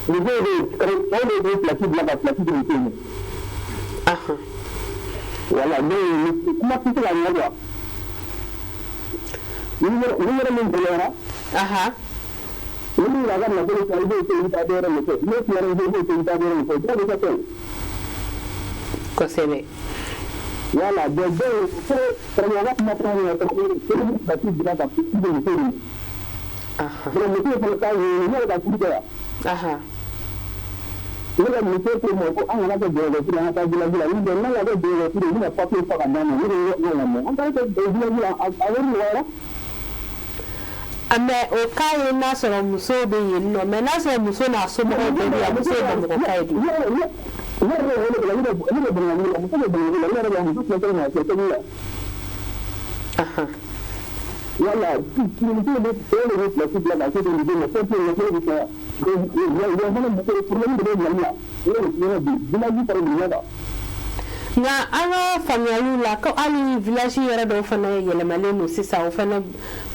Musow bɛ yen, cɛw de bɛ place bila ka place di musow ma. Voilà, donc kuma tɛ se ka ɲɛ quoi. Ni yɔrɔ min gɛlɛyara. Ni min y'a ka nafolo ta, i b'o to i bɛ taa dɔ wɛrɛ nɔfɛ. N'o tilara i b'o to i bɛ taa dɔ wɛrɛ nɔfɛ. O bɛɛ bɛ kɛ fɛn ye. Voilà, donc fo karamɔgɔ ka kuma fɔ ɲɛna, karamɔgɔ bɛ place bila ka place di musow ma. Donc musow fana t'a ɲɛɲini, ne yɛrɛ ka furu kɛ yan. Ne ka muso ko ma ko an kana kɛ bamakɔ furu, an ka taa village la. Ni bɛn n'an ka kɛ bamakɔ furu, u bɛna papier fa ka d'an ma. Ne ko n ko nka an taara kɛ village la, a wari nɔgɔyara. Mais o cas ye n'a sɔrɔ musow bɛ yen nɔ, mais n'a sɔrɔ muso n'a somɔgɔw bɛɛ bɛ yan, muso ye bamakɔ ka ye dun? Ne yɛrɛ bɛ wele la, ne bɛ Bamakɔ la, muso bɛ Bamakɔ la, ne yɛrɛ bɛ muso filɛ cogo min na, a filɛ cogo la. Voilà, muso bɛ cɛw de bɛ place bila ka se muso ma, fɛn tɛ yen, nafolo bɛ caya. Donc fana muso problème de bɛ Mali la, o de bɛ bi village fara ɲɔgɔn kan. Nka an ka faamuyaliw la, ko hali village yɔrɔ dɔw fana yɛlɛmalen don sisan, o fana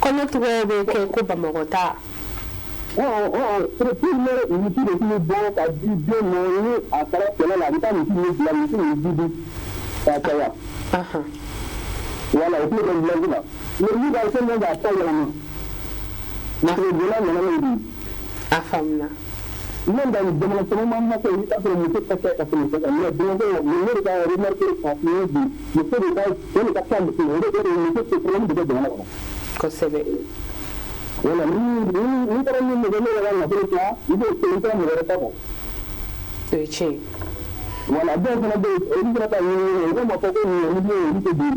kɔɲɔ cogoyaw bɛ kɛ ko Bamakɔ ta. Misi de tun bɛ bɔ ka di den ma, ni a taara kɛlɛ la, a bɛ taa misi min bila, misi min di k'a caya. Voilà, o tun bɛ kɛ village la. Mais n'u ka fɛn dɔ k'a ta yɛlɛma, muso bɔla nana n'o de ye. A faamuna. N'o tɛ jamana caman ma hakɛ, i bɛ taa sɔrɔ muso ka ca ka tɛmɛ cɛ kan. Mais Bamakɔ, ne de ka remarque k'a f'i ye bi, muso de ka, cɛ de ka ca muso ye, o de muso tɛ problème de bɛ jamana kɔnɔ. Voilà, ni taara min nɛgɛ, ne yɛrɛ ka nafolo ta, i b'o to, i taara mɔgɔ wɛrɛ ta kɔ. O ye tiɲɛ ye. Voilà, dɔw fana bɛ yen, olu fana ta ɲini, olu ma fɔ ko nin ye olu ye, olu tɛ di.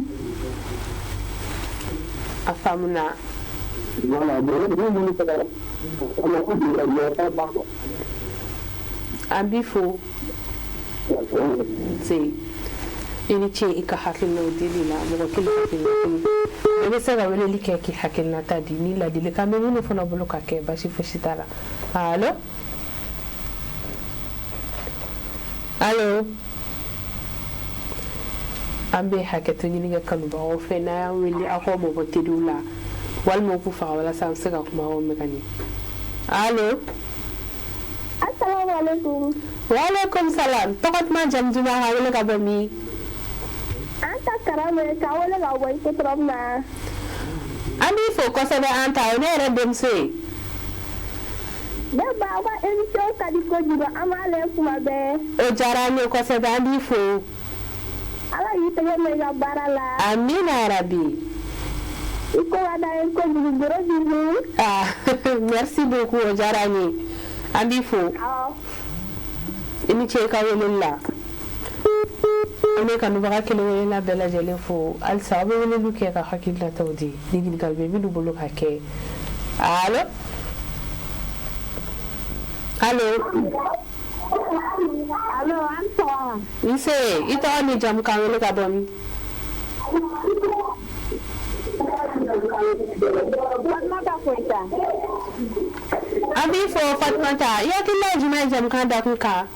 A faamuna. Voilà, bon, ne bɛ fɛ ka An b'i fo. Se i ni ce i ka hakilinaw dili la. Mɔgɔ kelen hakilina kelen, bɛɛ bɛ se ka weleli kɛ k'i hakilinata di, ni ladilikan bɛ minnu fana bolo ka kɛ, basi fosi t'a la. Allo, allo, an bɛ hakɛto ɲini kɛ kanubagaw fɛ, n'a y'an wele, aw k'aw mabɔ telew la walima k'u faga, walasa an bɛ se ka kuma aw mɛn ka ɲɛ. Allo. Asalaamaaleykum. Waaleykum salam. Tɔgɔ duman, jamu duman, ka wele ka bɔ min? An ta Karame, ka wele ka bɔ Hippodrome na. An b'i fo kosɛbɛ, an ta o ne yɛrɛ denmuso ye. Ne ba, aw ka émission ka di kojugu, an b'a lajɛ kuma bɛɛ. O diyara an ye kosɛbɛ, an b'i fo. Ala y'i tɛgɛ mɛn i ka baara la. Amina yarabi. I ko ka d'an ye kojugu, gros bisous. Ah, merci beaucoup, o diyara n ye, an b'i fo. Awɔ. I ni ce i ka weleli la. An bɛ kanubaga kelen kelenna bɛɛ lajɛlen fo. Halisa aw bɛ weleliw kɛ ka hakilinataw di ni ɲininkali bɛ minnu bolo ka kɛ. Allo, allo. Allo, an sɔgɔma. Nse, i tɔgɔ ni jamu, k'an wele ka bɔ min? Fatumata Koyita. An b'i fo Fatumata. I hakilina ye jumɛn ye jamukan dakun kan?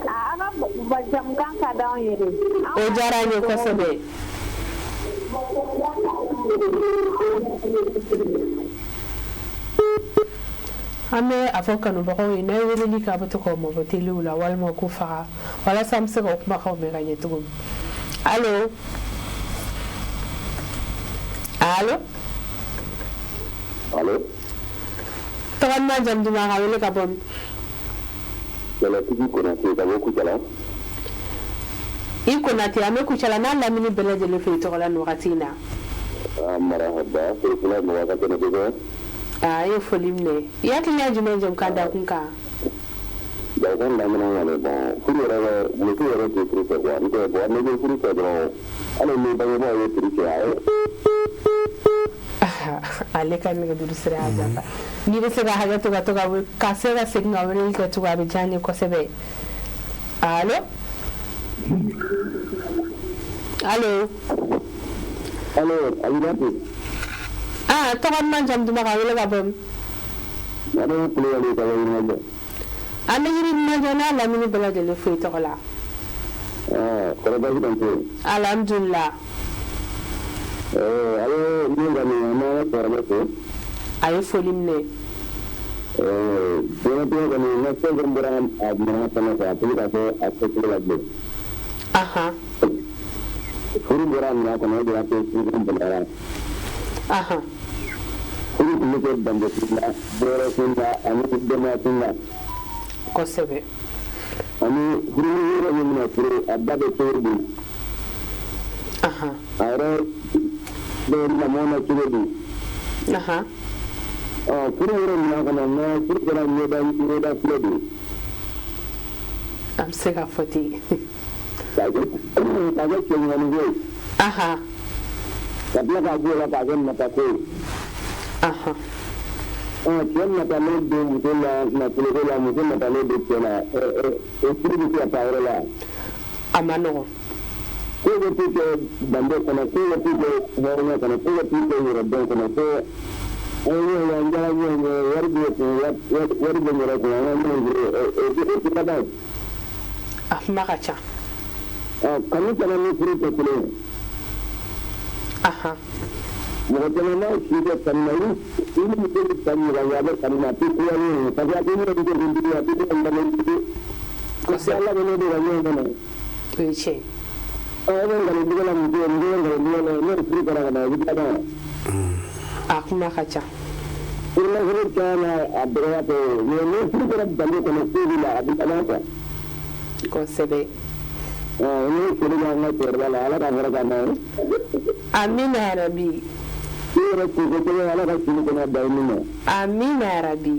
Aa, a ka jamukan ka d'anw ye de. O diyara n ye kosɛbɛ. An bɛ a fɔ kanubagaw ye, n'a ye weleli kɛ, a bɛ to k'aw mabɔ telew la walima k'u faga walasa an bɛ se k'aw kumakanw mɛn ka ɲɛ cogo min. Allo, allo. Allo. Tɔgɔ duman, jamu duman, ka wele ka bɔ min? Jalatigi Konate ka bɔ Kucala. I Konate, an bɛ Kucala n'a lamini bɛɛ lajɛlen fɛ i tɔgɔ la nin wagati in na. Marahaba, foli mɔgɔ ka kɛnɛ kosɛbɛ. Aa, i ye foli minɛ. I hakilina ye jumɛn ye jamukan dakun kan? Jamukan daminɛ kɔni, bon, furu yɛrɛ bɛ, muso yɛrɛ tɛ furu fɛ quoi. N'o tɛ, bon, n'i bɛ furu fɛ dɔrɔn, hali ni bangebaaw ye furu kɛ, a ye Ale ka nɛgɛjuru sira y'a janfa. N'i bɛ se ka hakɛ to ka to ka ka se ka segin ka weleli kɛ tugun, a bɛ diya n ye kosɛbɛ. Allo, allo. Allo, Abibatu. Ah, tɔgɔ duman, jamu duman, ka wele ka bɔ min? Madame Kulibali ka bɔ Yirimajɔ. An bɛ Yirimajɔ n'a lamini bɛɛ lajɛlen fo i tɔgɔ la. Ah, kɔrɔ baasi t'an fɛ yen? Alhamdulillah. A bɛ min kɔni, an b'an ka cɛkɔrɔba fo. A ye foli minɛ. Diɲɛlatigɛ kɔni, ni fɛn fɛn bɔra a minɛn kɔnɔ, a tɛ se ka kɛ a kɛcogo la bilen. Furu bɔra a minɛn kɔnɔ, o de y'a to furu gɛlɛyara. Furu tun bɛ kɛ danbe kun la, bɔyɔrɔ kun la ani denbaya kun la. Kosɛbɛ. Ani furu yɛrɛ min bɛna furu, a ba bɛ cogo di? A yɛrɛ bɛ lamɔ na cogo di? Ɔ, furu yɛrɛ minɛn kɔnɔ, mais furu kɛra ɲɛda filɛ de ye. An bɛ se ka fɔ ten. K'a kɛ cɛ ɲumannin ko ye. Ka tila k'a bɔ o la k'a kɛ natako ye. Ɔ, cɛ natalen don muso la nafoloko la, muso natalen don cɛ la, o furu bɛ se ka taa yɔrɔ la? A ma nɔgɔn. Ko bɛ t'u kɛ danbe kɔnɔ, ko bɛ t'u kɛ hɔrɔnya kɔnɔ, ko bɛ t'u kɛ yɛrɛdɔn kɔnɔ, ko an ye ɲɔgɔn ye, an diyara ɲɔgɔn ye, wari bɛ kun, wari bɛ n yɛrɛ kun, an ka ɲɔgɔn sɔrɔ, o tɛ laban ye. A kuma ka ca. Ɔ, kanu fana ni furu tɛ kelen ye. Mɔgɔ caman b'a si kɛ kanu na, i ni muso bɛ san 20 kɛ, a bɛ kanu na, a tɛ kura ɲɔgɔn ye, parce que a tɛ ɲɔgɔn kuntigi, a tɛ ɲɔgɔn lamɛn, parce que a labɛnnen don ka ɲɔgɔn kɔnɔ. O ye tiɲɛ ye. Ɔ, e bɛ nkalon la muso ye, muso bɛ nkalon tigɛ la, n'o furu kɛra ka ban, o bɛ laban wa? A kuma ka ca. Furu caman a dɔgɔya tɛ o ye, mais ni furu kɛra danbe kɔnɔ, ko b'i la, a bɛ laban quoi. Kosɛbɛ. Ɔ, n bɛ foli kɛ an ka cɛkɔrɔba la, Ala ka hɛrɛ k'an n'a ye. Amina yarabi. I yɛrɛ kunko cogo, Ala ka sini kɛnɛya da i min ma. Amina yarabi.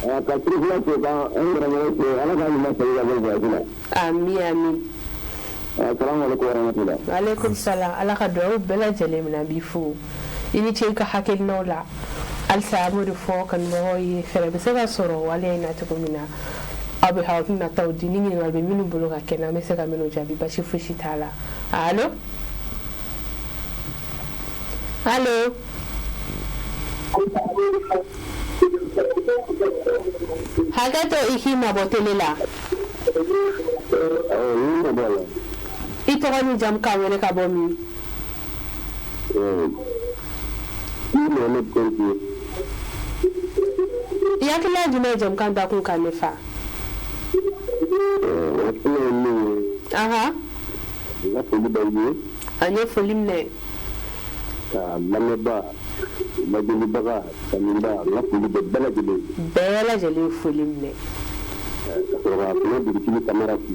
Ka Sirifila fo, ka an karamɔgɔ fo, Ala k'a ɲuman segin ka bɔ voyage la. Ami ami. Salamu aleykum wa rahmatulah. Aleykum salam. Ala ka dugawu bɛɛ lajɛlen minɛ, an b'i fo. I ni ce i ka hakilinaw la. Halisa an b'o de fɔ kanubagaw ye, fɛɛrɛ bɛ se ka sɔrɔ waleya in na cogo min na. Aw bɛ hakilinataw di ni ɲininkali bɛ minnu bolo ka kɛ, n'an bɛ se ka minnu jaabi, basi fosi t'a la. Allo, allo. Hakɛ to, i k'i mabɔ tele la. I tɔgɔ ni jamu, k'an wele ka bɔ min? Ni Mohamed Konte. I hakilina ye jumɛn ye jamukan dakun kan, ne fa? Hakilina ye min ye, n ka foli b'aw ye. An ye foli minɛ. Ka lamɛnbaa, lajɛlibaga, kanuba, n ka foli bɛ bɛɛ lajɛlen ye. Bɛɛ lajɛlen foli minɛ. Ka sɔrɔ ka kuma dugutigi Kamara fo.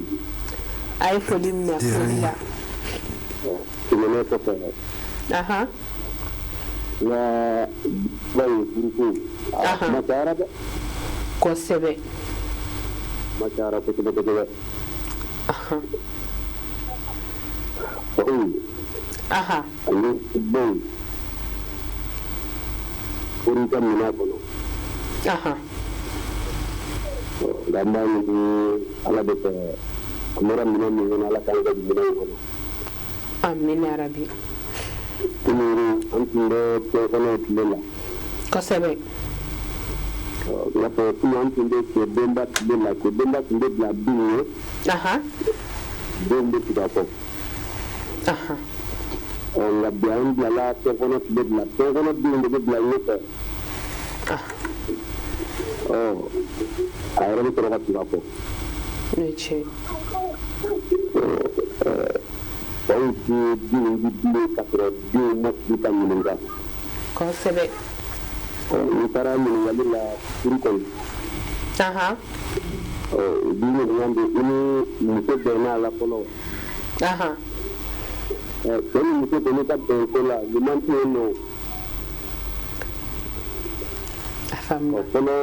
A ye foli minɛ foli la. Tɛmɛnen kɔfɛ. N ka ba ye furuko. A kuma cayara dɛ. Kosɛbɛ. Kuma cayara kosɛbɛ kosɛbɛ. Faw. Ani baw. Furu ka minɛn kɔnɔ. Nka an b'a ɲini Ala de fɛ an bɔra minɛn min kɔnɔ Ala k'an ka minɛn in kɔnɔ. Amina yarabi. Kunun an tun bɛ cɛ kɔnɔ tile la. Kosɛbɛ. I n'a fɔ kunun an tun bɛ cɛ denba tile la, cɛ denba tun bɛ bila denw ye. Denw bɛ tugu a kɔ. Nka bi an bilala cɛ kɔnɔ tile de la, cɛ kɔnɔ denw de bɛ bila ɲɛfɛ. A yɛrɛ bɛ sɔrɔ ka tugu a kɔ. Faw tɛ denw di bilen k'a sɔrɔ denw ma sigi ka ɲininka. Kosɛbɛ. N'i taara ɲininkali la furu kɔnɔ. U b'i ɲininka de i ni muso bɛnna a la fɔlɔ. Cɛ ni muso kɔni ka bɛn ko la ɲuman tɛ yen nɔ. A faamuna. Fɔlɔ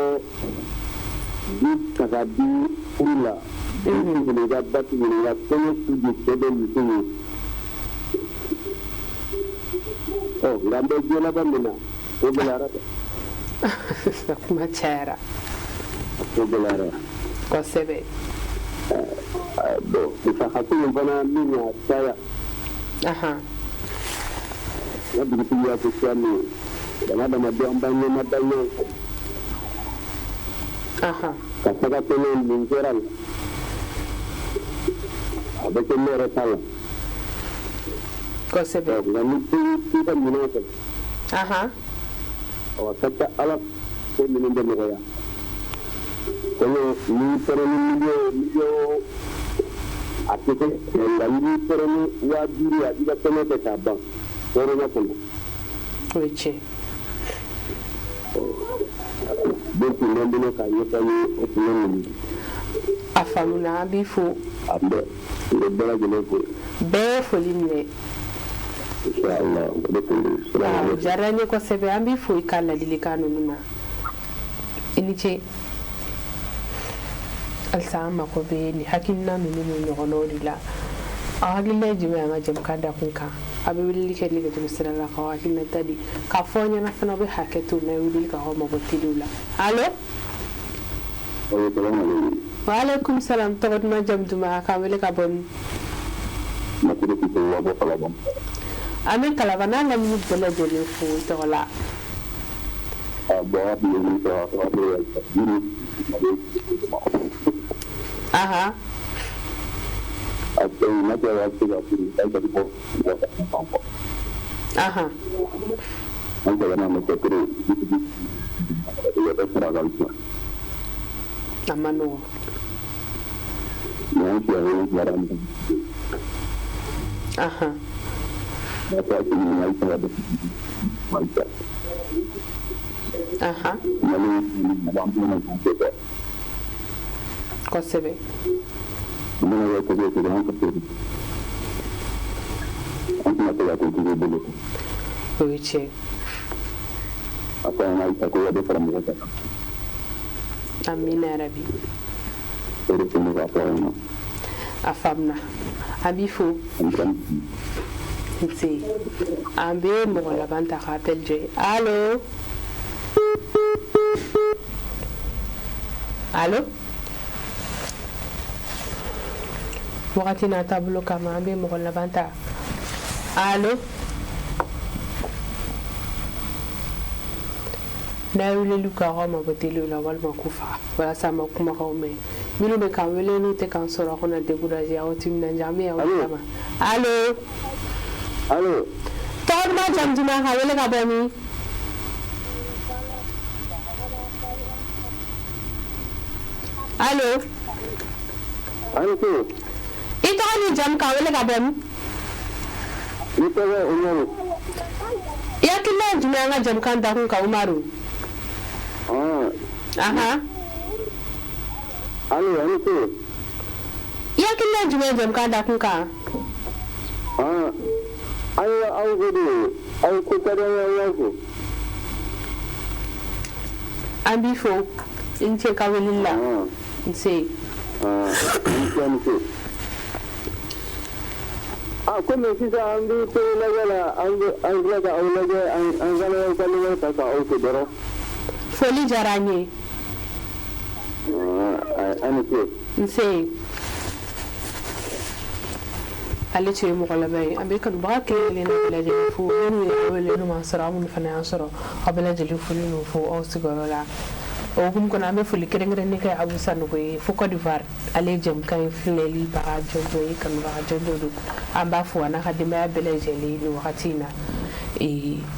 du ta ka di furu la. Den t'i ɲininka ba t'i ɲininka kɔɲɔ su de cɛ bɛ muso ye. Nka an bɛ diɲɛ laban min na ko gɛlɛyara dɛ. Kuma cayara. A ko gɛlɛyara. Kosɛbɛ. Bon musakako in fana min y'a caya. N ka dugutigi y'a fɔ cogoya min na adamadenw an b'an ɲɛma da ɲɔgɔn kan. Ka taga kɛnɛ nin kɛra la. A bɛ kɛ ne yɛrɛ ta la. Kosɛbɛ. Nka ni i ka minɛn fɛ. A ka ca Ala ko minnu bɛ nɔgɔya. Kɔɲɔ n'i pɛrɛn ni miliyɔn a tɛ kɛ nka n'i pɛrɛn ni 5000 a b'i ka kɔɲɔ kɛ k'a ban hɔrɔnya kɔnɔ. O ye tiɲɛ. Den tun bɛ n bolo k'a ɲɛfɔ aw ye o tun ye nin ye. A faamuna, an b'i fo. An bɛ bɛɛ lajɛlen fo. Bɛɛ ye foli minɛ. Inchallah o de tun don. O diyara n ye kosɛbɛ, an b'i fo i ka ladilikan ninnu na. I ni ce. Halisa an mako bɛ nin hakilina ninnu ni ɲɔgɔnnaw de la. Aw hakilina ye jumɛn ye an ka jɛmukan dakun kan? A bɛ weleli kɛ nɛgɛjuru sira la k'aw hakilina ta di k'a fɔ aw ɲɛna fana aw bɛ hakɛ to n'a ye weleli kɛ aw mabɔ telew la. Allo. Waaleykum salam, tɔgɔ duman jamu duman k'an wele ka bɔ min? An bɛ Kalaban n'a lamini bɛɛ lajɛlen fo i tɔgɔ la. A ma nɔgɔn. Kosɛbɛ. O ye tiɲɛ. Amina yarabi. A faamuna, an b'i fo. Nse, an bɛ mɔgɔ laban ta ka appel jɔ ye. Allo. Allo. Wagati n'a taabolo kama an bɛ mɔgɔ laban ta. Allo. N'a ye weleli kɛ aw mabɔ telew la walima k'u faga walasa an ma kumakanw mɛn. Minnu bɛ k'an wele n'u tɛ k'an sɔrɔ aw kana décourager, aw timinandiya, an bɛ yan o de kama. Allo. Allo. Tɔgɔ duman jamu duman ka wele ka bɔ min? Allo. Allo. I tɔgɔ ni jamu ka wele ka bɔ min? Ne tɔgɔ Umaru. I hakilina ye jumɛn an ka jɛmukan dakun kan Umaru? Allo, a ni ce. I hakilina jumɛn jɛmukan dakun kan? Ayiwa, aw ko de, aw ko ka di an ye, an y'aw fo. An b'i fo, i ni ce ka weleli la. Nse. I ni ce, ni ce. Ah, komi sisan an bɛ télé lajɛ la, an bɛ an filɛ ka aw lajɛ, an fana y'aw ka numéro ta ka aw fo dɔrɔn. Foli diyara an ye. A ni ce. Nse. Ale tun ye mɔgɔ laban ye. An bɛ kanubaga kelen kelenna bɛɛ lajɛlen fo, minnu ye wele, minnu m'an sɔrɔ, aw minnu fana y'an sɔrɔ, aw bɛɛ lajɛlen foli n'o fo aw sigiyɔrɔ la. O hukumu kɔnɔ, an bɛ foli kɛrɛnkɛrɛnnen kɛ Abu Sanogo ye fo Côte d'Ivoire. Ale ye jɛmukan in filɛli baga jɔnjɔn ye, kanubaga jɔnjɔn don. An b'a fo a n'a ka denbaya bɛɛ lajɛlen nin wagati in na.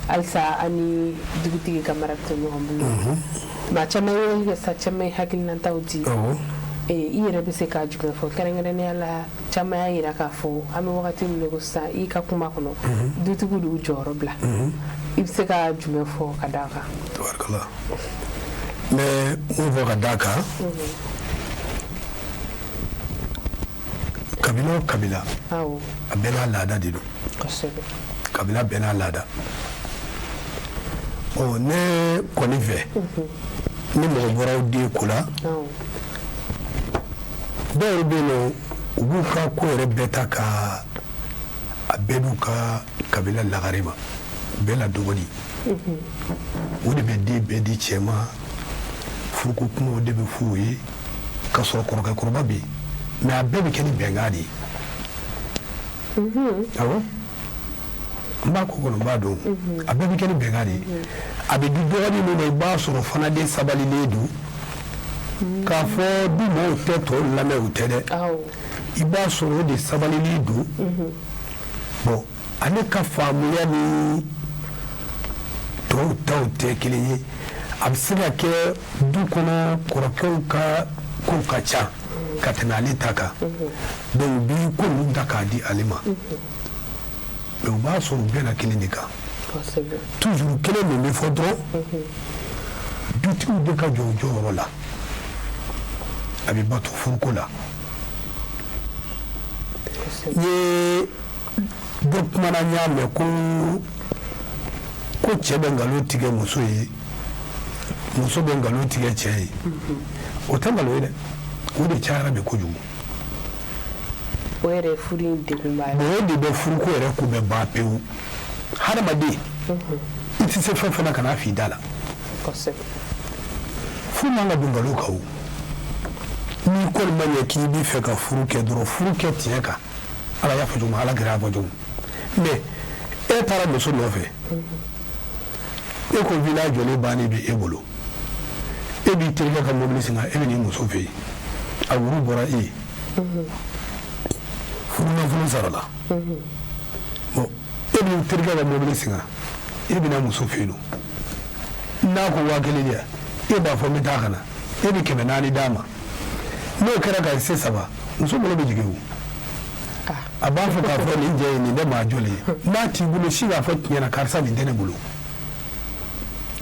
Halisa an ni dugutigi Kamara bɛ to ɲɔgɔn bolo. Maa caman ye weleli kɛ sa, caman ye hakilinataw di. I yɛrɛ bɛ se ka jumɛn fɔ kɛrɛnkɛrɛnnenya la? Caman y'a jira k'a fɔ an bɛ wagati min na ko sisan, i ka kuma kɔnɔ, dutigiw de y'u jɔyɔrɔ bila. I bɛ se ka jumɛn fɔ ka d'a kan? Tabarikala, n bɛ mun fɔ ka d'a kan? Kabila o kabila, a bɛɛ n'a laada de don. Kabila bɛɛ n'a laada. Ɔ, ne kɔni fɛ, ni mɔgɔ bɔra aw den ko la, dɔw yɛrɛ bɛ yen nɔ, u b'u ka ko yɛrɛ bɛɛ ta ka a bɛɛ d'u ka kabila lagare ma, bɛɛ la dɔgɔnin. O de bɛ den bɛɛ di cɛ ma, furuko kumaw de bɛ f'o ye, ka sɔrɔ kɔrɔkɛ kɔrɔba bɛ yen. Mais a bɛɛ bɛ kɛ ni bɛnkan de ye. Awɔ, n b'a ko kɔnɔ, n b'a dɔn. A bɛɛ bɛ kɛ ni bɛnkan de ye. A bɛ di dɔgɔnin min ma, i b'a sɔrɔ fana den sabalilen don. K'a fɔ du maaw tɛ tɔw lamɛn, o tɛ dɛ. I b'a sɔrɔ o de sabalilen don. Bon, ale ka faamuya ni tɔw taw tɛ kelen ye. A bɛ se ka kɛ du kɔnɔ, kɔrɔkɛw ka kow ka ca ka tɛmɛ ale ta kan. Donc u bi ko ninnu ta k'a di ale ma. Mais u b'a sɔrɔ u bɛɛ kelen de kan. Toujours kelen min bɛ fɔ dɔrɔn, dutigiw de ka jɔ u jɔyɔrɔ la. A bɛ bato furuko la. N ye dɔ kumana, n y'a mɛn ko cɛ bɛ nkalon tigɛ muso ye, muso bɛ nkalon tigɛ cɛ ye. O tɛ nkalon ye dɛ, o de cayara bi kojugu. O yɛrɛ ye furu in degunba ye. O de bɛ furuko yɛrɛ ko bɛɛ ban pewu. Hadamaden, i tɛ se fɛn fɛn na, kana f'i da la. Furu man ka don nkalon kan. O n'i kɔni ma ɲɛ k'i bɛ fɛ ka furu kɛ dɔrɔn, furu kɛ tiɲɛ kan. Ala y'a fɔ cogo min, Ala kira y'a fɔ cogo min. Mais e taara muso nɔfɛ, e ko villa jɔlen bannen bɛ e bolo, e b'i terikɛ ka mobili sen kan, e bɛ n'i muso fɛ yen, a woro bɔra e ye, furu nafolo sarala. Bon, e b'i terikɛ ka mobili sen kan, e bɛna muso fɛ yen nɔ, n'a ko 1000 di yan, e b'a fɔ n bɛ taa ka na, e bɛ 400 d'a ma. N'o kɛra ka se saba, muso bolo bɛ jigin. O a b'a fɔ k'a fɔ nin jɛ ye, nin tɛ maa jɔlen ye. N'a t'i bolo si, k'a fɔ tiɲɛ na, karisa, nin tɛ ne bolo.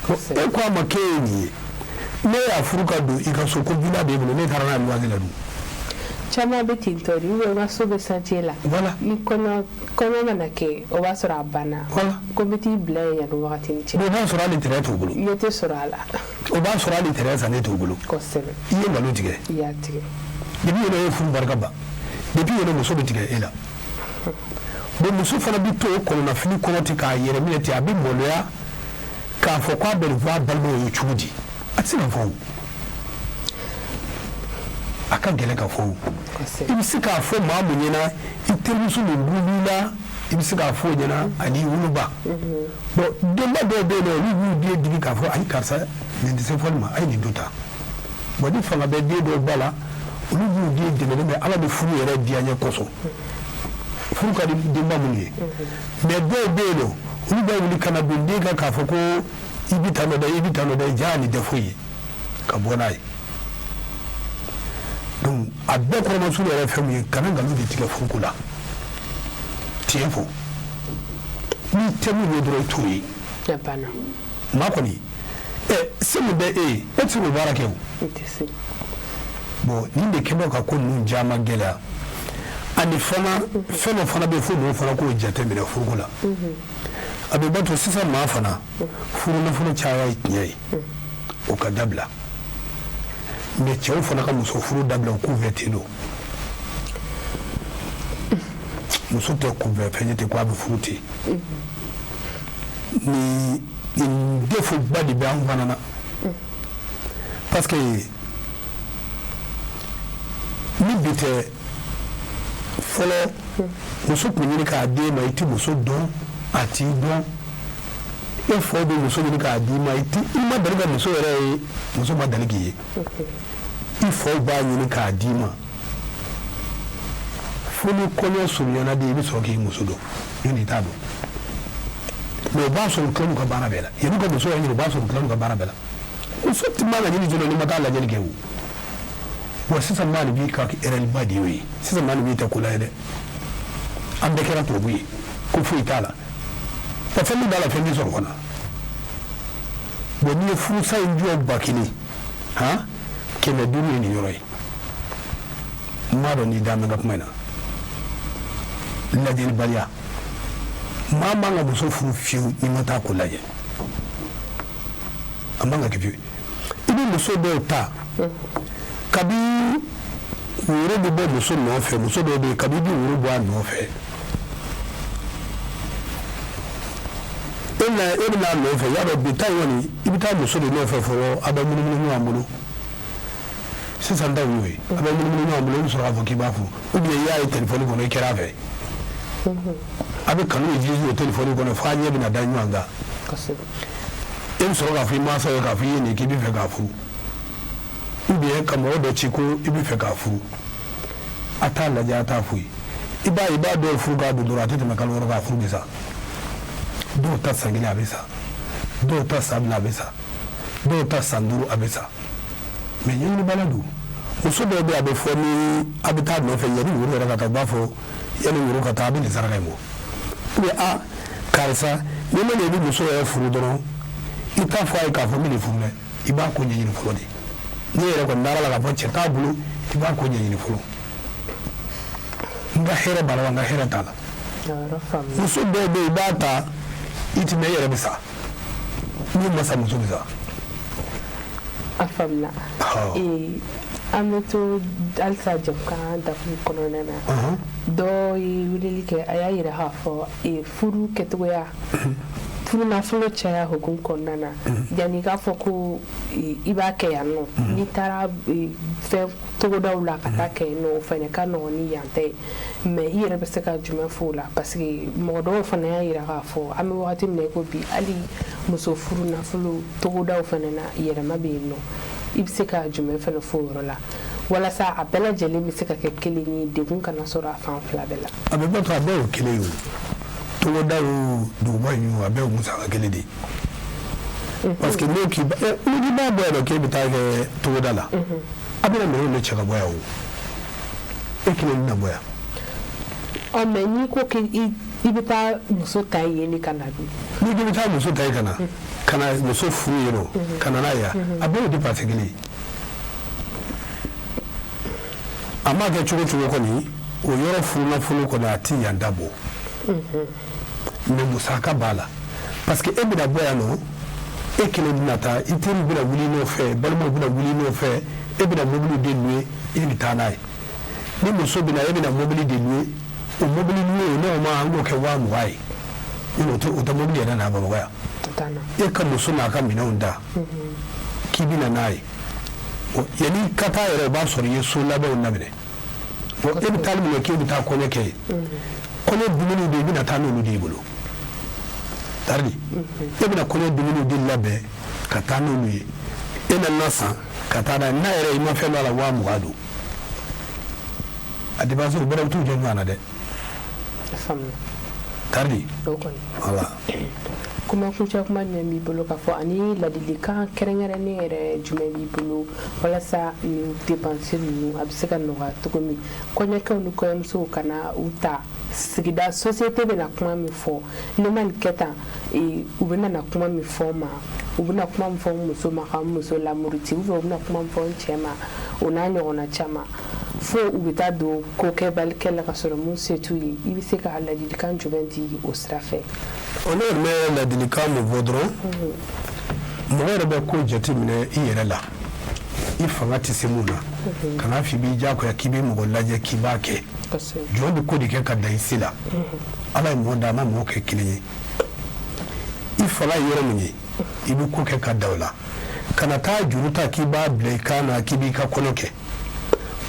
E ko a ma k'e ye nin ye, ne y'a furu ka don i ka so ko villa b'e bolo, ne taara n'a ye luwanse la dun. Caman bɛ ten tɔ de, ou bien n ka so bɛ chantier la. Ni kɔɲɔ mana kɛ, o b'a sɔrɔ a banna. Ko n bɛ t'i bila yen yanni wagati ni cɛ. O b'a sɔrɔ hali terrain t'u bolo. Ɲɛ tɛ sɔrɔ a la. O b'a sɔrɔ hali terrain sannen t'u bolo. Kosɛbɛ. I ye nkalon tigɛ. I y'a tigɛ. Depuis yen, e ye furu barika ban. Depuis yen, muso bɛ tigɛ e la. Bon, muso fana bɛ to o kɔnɔnafili kɔnɔ ten k'a yɛrɛ minɛ ten, a bɛ maloya k'a fɔ k'a bɛ nin fɔ a balimaw ye cogo di. A tɛ se ka fɔ o, a ka gɛlɛn ka fɔ o. I bɛ se k'a fɔ maa mun ɲɛna? I terimuso min b'i la, i bɛ se k'a fɔ o ɲɛna, ani i woloba. Bon, denba dɔw bɛ yen nɔ, olu b'u den digi k'a fɔ ayi, karisa, nin tɛ se fɔli ma, a ye nin don tan. Bon, ni fanga bɛ den dɔw ba la, olu b'u den dɛmɛ. Mais Ala bɛ furu yɛrɛ diya ɲɛ kosɔn, furu ka di denba minnu ye. Mais dɔw bɛ yen nɔ, olu bɛ wuli ka na don den kan k'a fɔ ko i bɛ tan nɔ dɛ, i bɛ tan nɔ dɛ, ja nin tɛ foyi ye, ka bɔ n'a ye. Donc a bɛɛ kɔrɔmasuru yɛrɛ fɛn min ye, kana nkalon de tigɛ furuko la. Tiɲɛ fɔ, n'i tɛ min ye dɔrɔn, i t'o ye. Maa kɔni, ɛ, se min bɛ e ye, e tɛ se k'o baara kɛ. O Bon, nin de kɛlen ka ko ninnu caman gɛlɛya. Ani fana fɛn dɔ fana bɛ yen, fo mɔgɔw fana k'o jateminɛ furuko la. A bɛ bato sisan, maa fana furu nafolo caya ye tiɲɛ ye, o ka dabila. Mais cɛw fana ka muso furu dabila, u kunfɛ ten don. Muso tɛ kunfɛ fɛn ye ten ko a bɛ furu ten. Ni nin défaut ba de bɛ an fana na, parce que ni bi tɛ, fɔlɔ muso tun ɲini k'a d'e ma, i tɛ muso dɔn, a t'i dɔn. E faw bɛ muso ɲini k'a d'i ma, i tɛ, i ma deli ka muso yɛrɛ ye, muso ma deli k'i ye. I faw b'a ɲini k'a d'i ma, fo ni kɔɲɔ surunyana de, i bɛ sɔrɔ k'i muso dɔn, yanni i t'a dɔn. Mais o b'a sɔrɔ u tilal'u ka baara bɛɛ la. Yanni ka muso yɛrɛ ɲini, o b'a sɔrɔ u tilal'u ka baara bɛɛ la. Muso tɛ man ka ɲini joona n'i ma taa lajɛli kɛ o. Wa sisan maa de b'i ka erreur ba de y'o ye. Sisan maa de b'i tɛ ko la ye dɛ. An bɛɛ kɛra tubabu ye, ko foyi t'a la. Wa fɛn min b'a la, fɛn tɛ sɔrɔ fana. Bon, n'i ye furusa in jɔ 1000, han, 500 ye nin yɔrɔ ye. N b'a dɔn n'i da mɛn ka kuma in na. Lajɛlibaliya, maa man ka muso furu fiyewu n'i ma taa ko lajɛ. A man ka kɛ fiyewu. I bɛ muso dɔw ta, kabi woro bɛ bɔ muso nɔfɛ, muso dɔw bɛ yen, kabi i bɛ woro bɔ a nɔfɛ, e na e bɛ n'a nɔfɛ, y'a dɔn bi ta in kɔni, i bɛ taa muso de nɔfɛ fɔlɔ, a bɛ munumunu ɲɔgɔn bolo. Sisan taw y'o ye, a bɛ munumunu ɲɔgɔn bolo, i bɛ sɔrɔ k'a fɔ k'i b'a furu, ou bien i y'a ye telefɔni kɔnɔ, i kɛra a fɛ, a bɛ kanu de o telefɔni kɔnɔ f'a ɲɛ bɛna da ɲɔgɔn kan. E bɛ sɔrɔ k'a fɔ i mansaw ye k'a fɔ i ye nin, k'i bɛ fɛ k'a furu, ou bien ka mɔgɔ dɔ ci ko i bɛ fɛ k'a furu. A t'a lajɛ, a t'a foyi. I b'a ye, i b'a dɔw furu k'a don dɔrɔn, a tɛ tɛmɛ kalo 6 kan, a furu bɛ sa. Dɔw ta san 1 a bɛ sa, dɔw ta san 2 a bɛ sa, dɔw ta san 5 a bɛ sa. Mais ɲɛɲinibaliya don. Muso dɔw bɛ yen, a bɛ fɔ ni a bɛ taa nɔfɛ, yanni woro yɛrɛ ka taa, u b'a fɔ yanni woro ka taa, a bɛ nin saraka in bɔ, ou bien a karisa, n'i ma ɲɛ i bɛ muso yɛrɛ furu dɔrɔn, i t'a fɔ a ye k'a fɔ n bɛ nin furu dɛ. I b'a ko ɲɛɲini fɔlɔ de. N'i yɛrɛ kɔni dara la k'a fɔ cɛ t'a bolo, i b'a ko ɲɛɲini fɔlɔ. N ka hɛrɛ b'a la wa n ka hɛrɛ t'a la. Muso dɔw bɛ yen, i b'a ta, i ti mɛn, i yɛrɛ bɛ sa. N'i ma sa, muso bɛ sa. A faamuna. An bɛ to halisa jamukan dakun kɔnɔna na. Dɔ ye weleli kɛ, a y'a yira k'a fɔ furu kɛcogoya, furu nafolo caya hukumu kɔnɔna na, yanni k'a fɔ ko i b'a kɛ yan nɔ, n'i taara fɛn togodaw la ka taa kɛ yen nɔ, o fana ka nɔgɔn ni yan tɛ ye. Mais i yɛrɛ bɛ se ka jumɛn fɔ o la? Parce que mɔgɔ dɔw fana y'a yira k'a fɔ an bɛ wagati min na i ko bi, hali muso furu nafolo togodaw fana na, yɛlɛma bɛ yen nɔ. I bɛ se ka jumɛn fana fɔ o yɔrɔ la, walasa a bɛɛ lajɛlen bɛ se ka kɛ kelen ye, degun kana sɔrɔ a fan fila bɛɛ la? A bɛ bɔ to, a bɛɛ y'o kelen ye. O togoda o, duguba in o, a bɛɛ y'o musaka kelen de ye. Parce que n'o k'i n'i b'a bɔ yan nɔ k'e bɛ taa kɛ togoda la, a bɛna minɛnw de cɛ ka bɔ yan. O e kelen bɛna bɔ yan. Ɔ, mais n'i ko k'i bɛ taa muso ta yen de ka na dun? N'i k'i bɛ taa muso ta yen ka na muso furu yen nɔ, ka na n'a ye yan, a bɛɛ y'o dépense kelen ye. A m'a kɛ cogo cogo kɔni, o yɔrɔ furu nafolo kɔni, a ti yan da bɔ. Mais musaka b'a la, parce que e bɛna bɔ yan nɔ, e kelen bɛna taa, i teriw bɛna wuli i nɔfɛ, balimaw bɛna wuli i nɔfɛ, e bɛna mobili de louer, e bɛ taa n'a ye. Ni muso bɛna, e bɛna mobili de louer. O mobili louer o, n'o ma an k'o kɛ 20 000 ye, o tɛ mobili yɛrɛ n'a Bamakɔ yan. E ka muso n'a ka minɛnw ta k'i bɛna n'a ye, yanni ka taa yɛrɛ, o b'a sɔrɔ i ye so labɛnw daminɛ. E bɛ taa min kɛ, k'e bɛ taa kɔɲɔ kɛ yen, kɔɲɔ dumuniw de, i bɛna taa n'olu de y'i bolo tari. E bɛna kɔɲɔ dumuniw de labɛn ka taa n'olu ye. E nana san ka taa n'a ye, n'a yɛrɛ i ma fɛn dɔ a la, 20 000 don a dépense, o bɛɛ bɛ t'u jɔ ɲɔgɔn na dɛ, tari, voilà. Kuma kuncɛ kuma jumɛn b'i bolo k'a fɔ, ani ladilikan kɛrɛnkɛrɛnnen yɛrɛ jumɛn b'i bolo, walasa nin dépense ninnu a bɛ se ka nɔgɔya cogo min, kɔɲɔkɛw ni kɔɲɔmusow kana u ta sigida, société bɛna kuma min fɔ, ne ma nin kɛ tan, u bɛna na kuma min fɔ n ma, u bɛna kuma min fɔ n muso ma ka n muso lamuruti, ou bien u bɛna kuma min fɔ n cɛ ma, O n'a ɲɔgɔnna caman, fo u bɛ taa don ko kɛbalikɛ la ka sɔrɔ mun se t'u ye. I bɛ se ka ladilikan jumɛn di o sira fɛ? O ne yɛrɛ bɛ ladilikan mun fɔ dɔrɔn, mɔgɔ yɛrɛ bɛ ko jateminɛ i yɛrɛ la, i fanga tɛ se mun na, kana fɔ i b'i diyagoya k'i bɛ mɔgɔ lajɛ k'i b'a kɛ. Jɔn bɛ ko de kɛ ka dan i se la. Ala ye mɔgɔ da, a ma mɔgɔ kɛ kelen ye. I fanga ye yɔrɔ min ye, i bɛ ko kɛ ka da o la. Kana taa juru ta k'i b'a bila i kan na k'i b'i ka kɔɲɔ kɛ.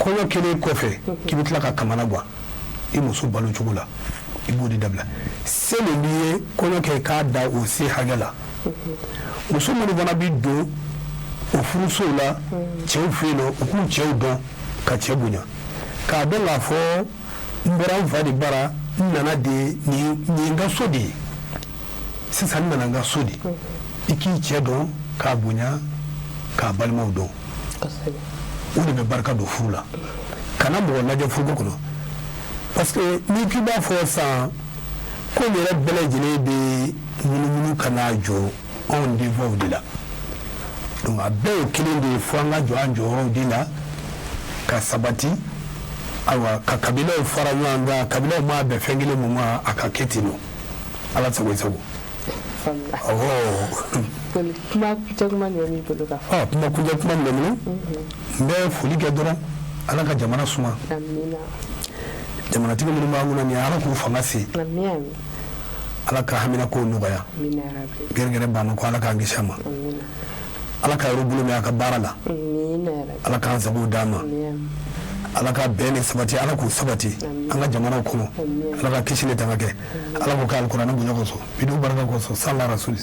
Kɔɲɔ kɛlen kɔfɛ, k'i bɛ tila ka kamana gan i muso balo cogo la, i b'o de dabila. Se min b'i ye, kɔɲɔ kɛ k'a da o se hakɛ la. Muso minnu fana bɛ don o furusow la cɛw fɛ yen nɔ, u k'u cɛw dɔn, ka cɛ bonya, k'a dɔn k'a fɔ n bɔra n fa de bara, n nana de, nin ye n ka so de ye, sisan n nana n ka so de. I k'i cɛ dɔn, k'a bonya, k'a balimaw dɔn, o de bɛ barika don furu la. Kana mɔgɔ lajɛ furuko kɔnɔ, parce que n'i k'i b'a fɔ sisan ko nin yɛrɛ bɛɛ lajɛlen bɛ munumunu ka n'a jɔ anw denfaw de la. Donc a bɛɛ ye kelen de ye, fo an ka jɔ an jɔyɔrɔw de la ka sabati. Ayiwa, ka kabilaw fara ɲɔgɔn kan, kabilaw m'a bɛn fɛn kelen mun ma, a ka kɛ ten nɔ. Ala sago i sago. Awɔ. Kuma kuncɛ kuma jumɛn b'i bolo ka fɔ? Kuma kuncɛ kuma min bɛ n bolo, n bɛ foli kɛ dɔrɔn, Ala ka jamana suma. Jamanatigi minnu b'an kunna nin ye, Ala k'u fanga se. Ala ka haminakow nɔgɔya. Gɛrɛgɛrɛ banna ko Ala k'an kisi a ma. Ala ka yɔrɔ bolo mɛn a ka baara la. Ala k'an sago d'an ma. Ala ka bɛn ni sabati, Ala k'u sabati an ka jamanaw kɔnɔ. Ala ka kisi ni tanga kɛ. Ala k'o kɛ alikuranɛ bonya kosɔn, bi barika kosɔn, sala rasuli.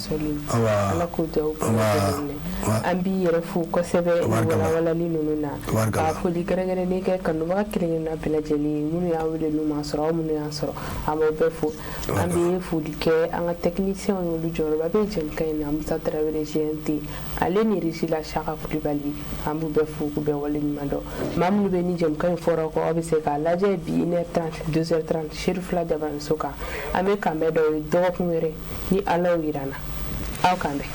Ala k'o duwawu bɛɛ. An b'i yɛrɛ fo kosɛbɛ walawalali ninnu na, ka foli kɛrɛnkɛrɛnnen kɛ kanubaga kelen kelenna bɛɛ lajɛlen, minnu y'an wele n'u m'an sɔrɔ, aw minnu y'an sɔrɔ, an b'aw bɛɛ fo. An bɛ foli kɛ an ka technicien ye, olu jɔyɔrɔba bɛ jɛmukan in na, Musa Tarawele GMT, ale ni régie la Saka Kulibali. An b'u bɛɛ fo k'u bɛɛ waleɲuman dɔn. Maa minnu bɛ ni jɛmukan in fɔra kɔ, aw bɛ se k'a lajɛ bi 1h30, 2h30, Serifula Jabaraninso kan. An bɛ kanbɛn dɔw ye dɔgɔkun wɛrɛ ni Ala y'o jira an na. Aw k'an bɛn.